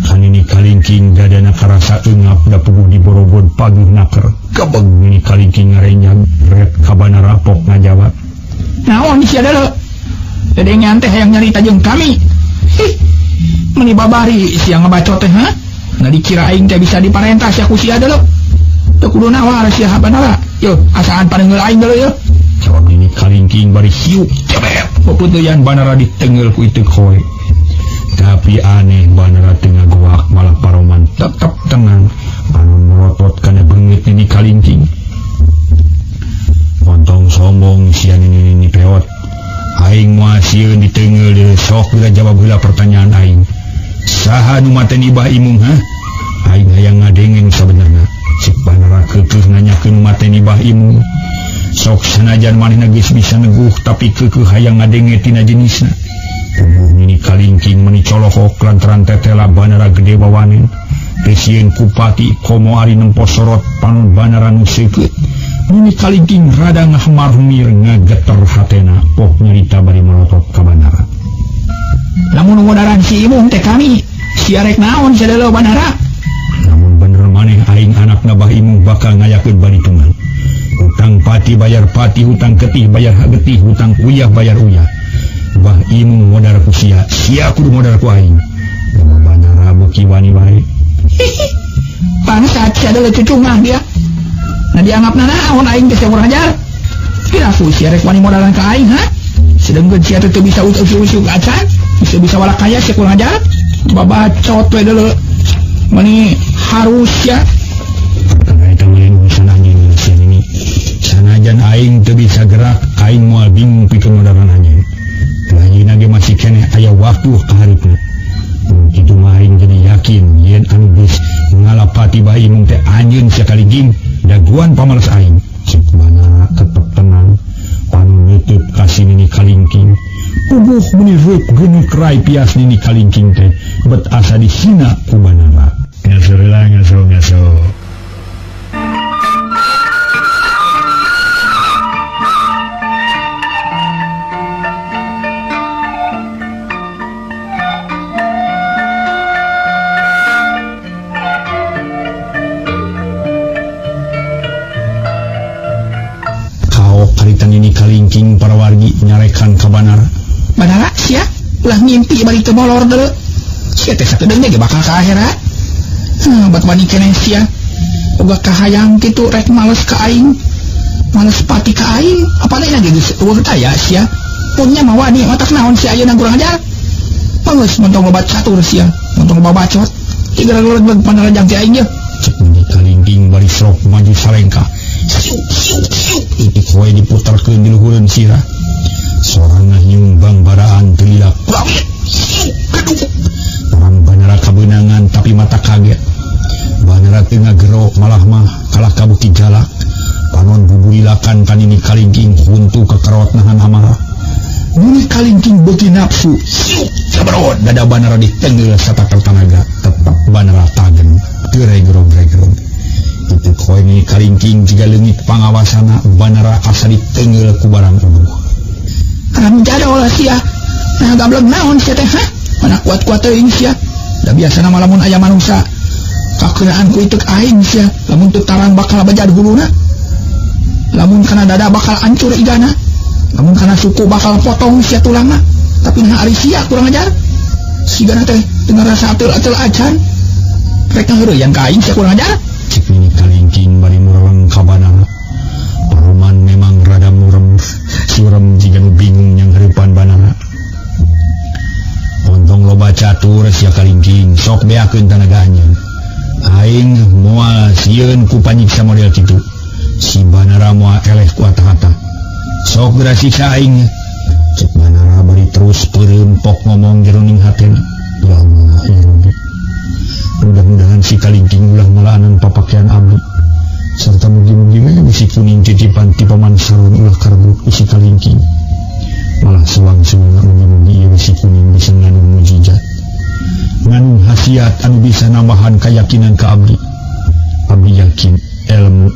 [SPEAKER 2] Ka Nini Kalingking dadana karasa eungap da puguh diborobod paguh naker. Gebeg Nini Kalingking ngarenyag ret ka Banara pok ngajawab.
[SPEAKER 3] Naon sia deuleu? Dedengean teh hayang nyarita jeung kami. Hih. Meuni babari sia ngabacot teh ha? Nah dikira aing teh bisa diparentah sia ku sia deuleu. Teu kudu nawar sia Banara. Yeuh, asaan paneunggeul aing deuleu yeuh.
[SPEAKER 2] Jawab Nini Kalingking bari hiuk cebet. Peupeuteuyan Banara ditengeul ku itu koe. Tapi aneh Banara teu ngagoak malah paroman tetep tenang. Anu merotot kana beungit Nini Kalingking. Montong sombong sia Nini peot. Aing moal sieun ditengeul deui sok geura jawab heula pertanyaan aing. Saha nu mateni Bah Imung ha? Aing hayang ngadenge nu sabenerna. Cek Banara keukeuh nanyakeun nu mateni Bah Imung. Sok sanajan manehna geus bisa neguh tapi keukeuh hayang ngadenge tina jenisna. Tubuh Nini Kalingking meuni colohok lantaran tetela Banara gede bawanen. Teu sieun ku pati komo ari nempo sorot panon Banara nu seukeut. Nini Kalingking rada ngahmar-humir ngageter hatena pok nyarita bari melotot ka Banara.
[SPEAKER 3] Lamun ngodaran si Imung teh kami, sia rek naon sia deuleu Banara?
[SPEAKER 2] Lamun bener maneh aing anakna Bah Imung bakal ngayakeun balitungan. Hutang pati bayar pati, hutang getih bayar getih, hutang uyah bayar uyah. Bah Imung modar ku sia, sia kudu modar ku aing. Jawab Banara beuki wani wae.
[SPEAKER 3] Hihi. Bangsat sia deuleu cucungah dia. Nah dianggap nanaon aing teh kurang ajar. Kira ku sia rek wani modalan ka aing ha? Sedengkeun sia teh teu bisa usuk-usuk acan, bisa-bisa walak kaya sia kurang ajar. Babacot we deuleu. Meni harus ya.
[SPEAKER 2] Karena eta mah urusan anjeun sia nini. Sanajan aing teu bisa gerak, aing moal bingung pikeun modalan anjeun. Ayeuna ge masih keneh aya waktu ka hareupeun. Kitu mah aing jadi yakin yen anu geus ngalapati Bah Imung teh anjeun sia Kalingking. Daguan pamales aing. Cek Banara tetep tenang. Panu nutup ka si Nini Kalingking. Puguh meuni reup geuneuk rai pias Nini Kalingking teh bet asa dihina ku Banara. Ngaso heula ngaso ngaso. Karita Nini Kalingking para wargi nyarekan ka Banara.
[SPEAKER 3] Banara sia ulah ngimpi bari teu molor deuleu. Sia teh sakedeung ge bakal ka akhirat. Bat wani keneh sia. Boga kahayang kitu rek males ka aing. Males pati ka aing, apalagi geus eueuh daya sia. Punya mah wani otak naon sia ayeuna kurang ajar. Pangeus montong loba catur sia, montong loba bacot. Tiga-releg panarajang ti aing ye.
[SPEAKER 2] Cek Nini Kalingking bari sok maju salengkah. Siuk siuk siuk itu koe diputarkeun di luhureun sirah. Sorangan nyumbang baraan teu lila. Pramit siuk geduk. Orang Banara kabeunangan tapi mata kaget. Banara teu ngagero malah mah kalah kabuki jalak. Panon buburilakan ka Nini Kalingking huntu kakarot nahan amarah. Nini Kalingking beuki nafsu. Siuk cabarot dada Banara ditengeul satakar tanaga. Tetep Banara tagen teu regrog-regrog. Itu koe Nini Kalingking jiga leungit pangawasana Banara asa ditengeul ku barang uduh.
[SPEAKER 3] Haram jadol sia. Nah gablek naon sia teh ha? Mana kuat-kuat teuing sia. Da biasana mah lamun aya manusa kakeunaan ku iteuk aing sia, lamun teu tarang bakal bejad huluna. Lamun kana dada bakal ancur igana. Lamun kana suku bakal potong sia tulangna. Tapi nah ari sia kurang ajar. Sigana teh teu ngarasa ateul-ateul acan. Rek ngaheureuyan ka aing sia kurang ajar.
[SPEAKER 1] Cek Nini Kalingking bari mureleng ka Banara. Paruman memang rada murem, surem jiga nu bingung yang hareupan Banara. Ontong loba catur sia Kalingking, sok beakeun tanaga anjeun. Aing moal sieun ku panyiksa model kitu. Si Banara moal eleh ku atah-atah. Sok geura siksa aing. Cek Banara bari terus peureum pok ngomong jeroning hatena. Ya Allah, ya Rabbi. Mudah-mudahan si Kalingking ulah malaanan papakaian abdi. Serta mugi-mugi we bisi kuning titipan ti Paman Saron ulah karebut ku si Kalingking. Malah sewang-sewang mugi-mugi ieu bisi kuning bisa ngandung mujizat. Ngandung khasiat anu bisa nambahan keyakinan ka abdi. Abdi yakin ilmu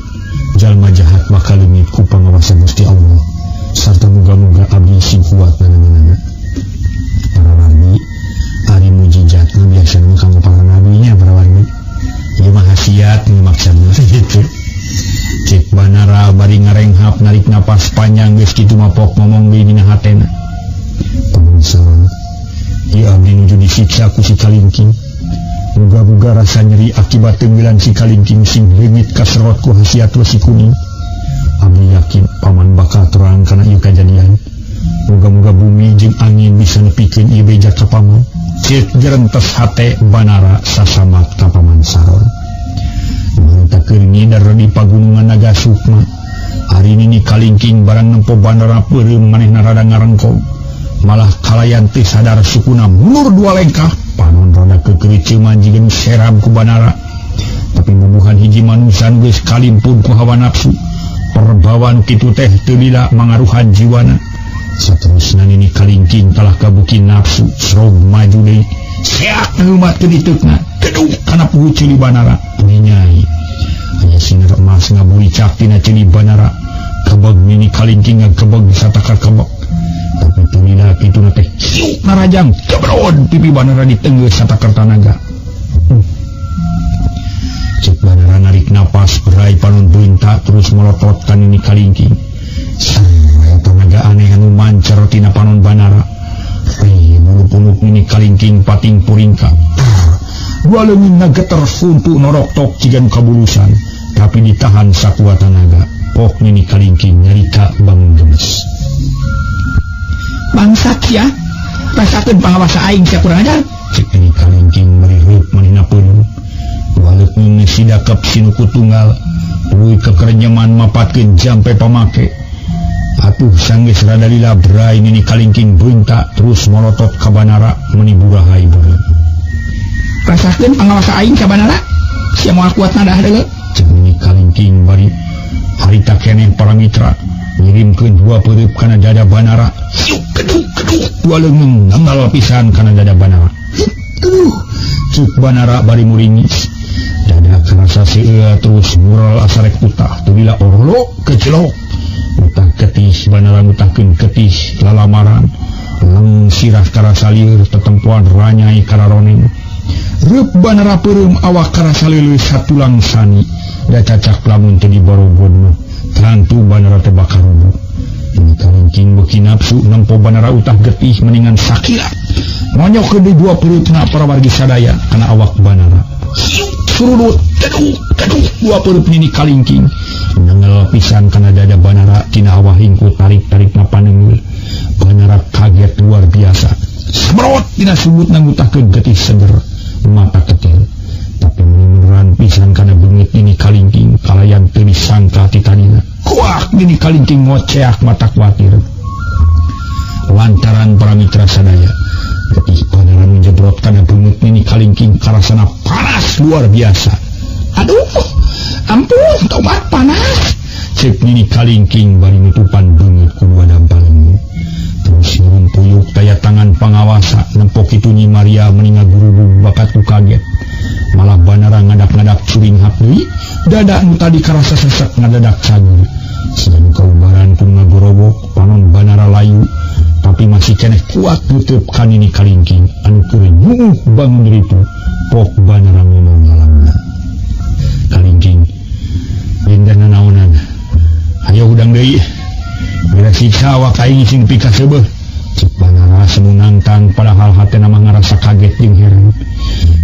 [SPEAKER 1] jalma jahat bakal leungit ku pangawasan Gusti Allah. Sarta muga-muga abdi sing kuat nananana. Para wargi, ari mujizat mah biasana mah kanggo para nabi nya para wargi. Ieu mah khasiat nu maksudna gitu. Cek Banara bari ngarenghap narik napas panjang geus kitu mah pok ngomong deui dina hatena. Paman Saron, ieu abdi nuju disiksa ku si Kalingking. Muga-muga rasa nyeri akibat tenggelan si Kalingking sing leungit kaserot ku khasiat wesi kuning. Abdi yakin paman bakal terang kana ieu kajadian. Muga-muga bumi jeung angin bisa nepikeun ieu beja ka paman. Cek gerentes hate Banara sasamat ka Paman Saron. Mantakeun ngider di pagunungan Naga Sukma. Ari Nini Kalingking barang nempo Banara peureum manehna rada ngarengkong. Malah kalayan teu sadar sukuna mundur dua lengkah. Panon rada kekericeuman jiga nu serab ku Banara. Tapi bubuhan hiji manusa nu geus kalimpun ku hawa nafsu. Perbawan kitu teh teu lila mangaruhan jiwana. Saterusna Nini Kalingking kalah kabuki nafsu serog maju deui. Seak ngeumat ke diteukna. Keduk kana puhu ceuli Banara. Ninyai. Aya sinar emas ngaburicak tina ceuli Banara. Kebeg Nini Kalingking ngakebeg satakar kebeg. Tapi teu lila kituna teh hiuk narajang jebrod pipi Banara ditenggeus satakar tanaga. Cek Banara narik napas berai panon beunta terus melotot ka Nini Kalingking. Aya tanaga aneh anu mancer tina panon Banara. Bulu punuk Nini Kalingking pating puringka. Dua leungeun geter huntu noroktok jiga nu kabulusan, tapi ditahan sakuat tanaga. Pok Nini Kalingking nyarita bangun gemes.
[SPEAKER 3] Bangsat sia, rasakeun pangawasa aing sia kurang ajar.
[SPEAKER 1] Cek Nini Kalingking bari reup manehna peureum. Dua leungeun sidakep sinuku tunggal, tuluy kekerenyeman mapatkeun jampe pamake. Atuh sanggeus rada lila brai Nini Kalingking beunta terus molotot ka Banara meuni burahai beureum.
[SPEAKER 3] Rasakeun pangawasa aing ka Banara, sia moal kuat nadah deuleu.
[SPEAKER 1] Cek Nini Kalingking bari harita keneh para mitra ngirimkeun dua peureub kana dada Banara. Hiuk keduk keduk dua leungeun nanggal pisan kana dada Banara. Aduh, cek Banara bari muringis. Dada karasa seueur terus mural asarek utah teu lila orlok kecelok. Utah ketih Banara ngutahkeun ketih lalamaran. Leng sirah karasa lieur tetempoan ranyai kararoning. Reup Banara peureum awak karasa leuleus satulang sani. Da cacak lamun teu diborobod mah tantu Banara teh bakal rubuh. Nini Kalingking beuki nafsu nempo Banara utah getih mendingan sakila. Monyok deui dua pereupna para wargi sadaya kana awak Banara. Hiuk surudut keduk keduk dua peureub Nini Kalingking. Nangel pisan kana dada Banara tina awah hingku tarik-tarikna paneunggeul. Banara kaget luar biasa. Semrot dina subutna ngutahkeun getih seger mata ketil. Tapi meneran pisan kana beungit Nini Kalingking kalayan teu disangka ti tadina. Kuak Nini Kalingking ngoceak mata kuatir. Lantaran para mitra sadaya, getih Banara menjebrot kana beungit Nini Kalingking karasana panas luar biasa.
[SPEAKER 3] Aduh, ampun, tobat panas.
[SPEAKER 1] Cek Nini Kalingking bari nutupan beungit ku dua dampaleun. Terus nurun puyuk taya tangan pangawasa nempok itu Nyi Maria meninga gurubug bakat ku kaget. Malah Banara ngadak-ngadak curinghap deui, dada nu tadi karasa sesek ngadadak cagur. Siga nu kaubaran ku ngagorobok, panon Banara layu, tapi masih keneh kuat nutup ka Nini Kalingking anu keur nyuuh bangun ritu. Pok Banara ngomong ngalamna. Kalingking, lindana naonan. Hayo hudang deui. Beres Kasiksa awak aing sing pikaseubeuh. Cek Banara semu nangtang padahal hatena mah ngarasa kaget jeung heran.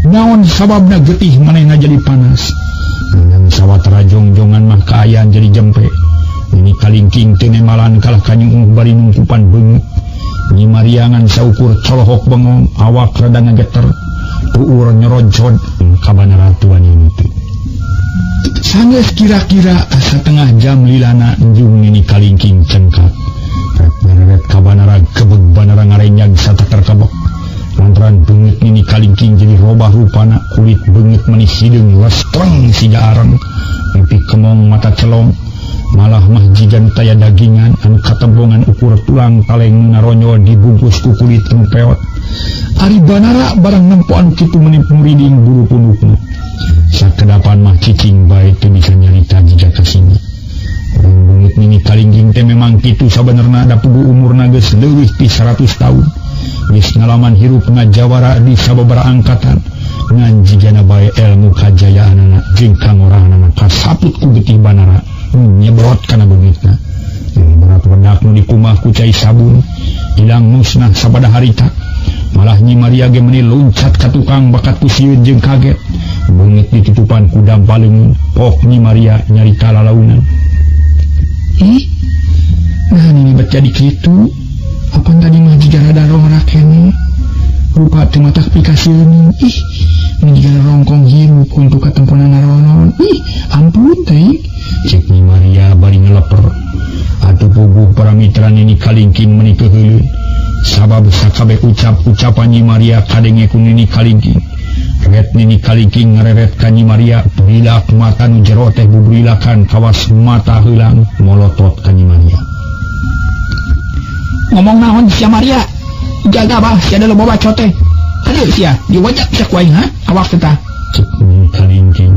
[SPEAKER 1] Naon sababna getih manehna jadi panas. Nang sawatara jongjongan mah kaayaan jadi jempe. Nini Kalingking teu nemalan kalah ka nyuuh bari nungkupan beungeut. Nyi Maria ngan saukur colohok bengong, awak rada ngageter, tuur nyerojod ka Banara tuan ini teh. Sanggeus kira-kira satengah jam lilana njung Nini Kalingking cengkak. Reret ka Banara gebeg Banara ngarenyag sateker kebek. Lantaran beungeut Nini Kalingking jadi robah rupana, kulit beungeut meni hideung lestreng siga areng, pipi kemong mata celong. Malah mah jiga nu taya dagingan anu katembongan ukur tulang kaleng naronyol dibungkus ku kulit nu peot. Ari Banara barang nempo anu kitu meni muriding buru pundukna. Sakedapan mah cicing bae teu bisa nyarita jiga kasina. Urang beungeut Nini Kalingking teh memang kitu sabenerna da puguh umurna geus leuwih ti 100 tahun. Geus ngalaman hirup ngajawara di sababaraha angkatan. Ngan jigana bae ilmu kajayaanana jeung kangorahanana kasaput ku getih Banara. Nyebrot kana beungeutna. Berat wedak nu dikumah ku cai sabun, hilang musnah sabada harita. Malah Nyi Maria ge meuni luncat ka tukang bakat ku sieun jeung kaget. Beungeut ditutupan ku dampa leungeun, pok Nyi Maria nyarita lalaunan.
[SPEAKER 2] Ih, nah ini bet jadi kitu. Apan tadi mah jiga rada rongrak keneh. Rupa teu matak pikasieun. Ih, mun jiga rongkong hirup untuk katemponan naronon. Ih, ampun teh.
[SPEAKER 1] Cek Nyi Maria bari ngeleper. Atuh puguh para mitra Nini Kalingking meuni keuheuleun. Sabab sakabeh ucap-ucapan Nyi Maria kadenge ku Nini Kalingking. Ret Nini Kalingking ngareret ka Nyi Maria, brilak mata nu jero teh bubrilakan kawas mata heulang molotot ka Nyi Maria.
[SPEAKER 2] Ngomong naon sia Maria? Jaga bah sia da loba bacot teh. Kadieu sia diwajak sia ku aing ha? Awak teh tah.
[SPEAKER 1] Cek Nini Kalingking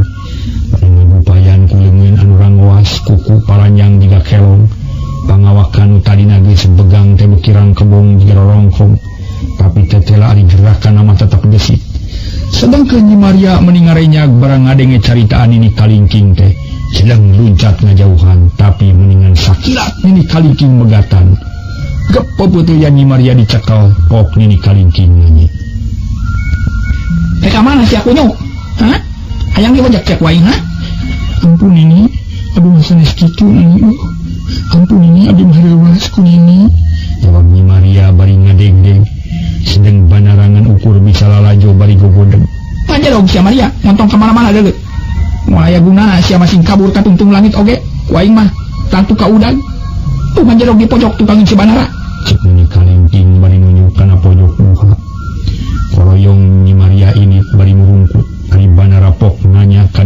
[SPEAKER 1] bari ngagupayan ku leungeun anu rangoas kuku paranjang jiga kelong. Pangawakan nu tadina geus begang teh bekirang kebong jiga rorongkong. Tapi tetela ari gerakan mah tetep gesit. Sedangkan Nyi Maria meni ngarenyag barang ngadenge caritaan Nini Kalingking teh sedang luncat ngajauhan, tapi mendingan sakilat Nini Kalingking megatan. Gepeupeuteuyan Nyi Maria dicekel pok Nini Kalingking nyanyi.
[SPEAKER 2] Teh ka mana sia kunyuk? Hah? Hayang diwajak cek waing ha? Ampun Nini, abdi mah sanes kitu Nini. Ampun Nini, abdi mah reuwas ku Nini.
[SPEAKER 1] Jawab Nyi Maria bari ngadeg-deg. Sedeng banarangan ukur bisa lalajo bari gogodeg.
[SPEAKER 2] Panjelog sia Maria, montong ka mana-mana deuleu. Moal aya gunana sia masing kabur ka tungtung langit oge. Ku aing mah tangtu ka udag. Tuh manjelog di pojok tukang si Banara.
[SPEAKER 1] Cek Nini Kalingking bari nunjuk kana pojok muka. Koroyong Nyi Maria ini bari murungkut. Ari Banara pok nanya ka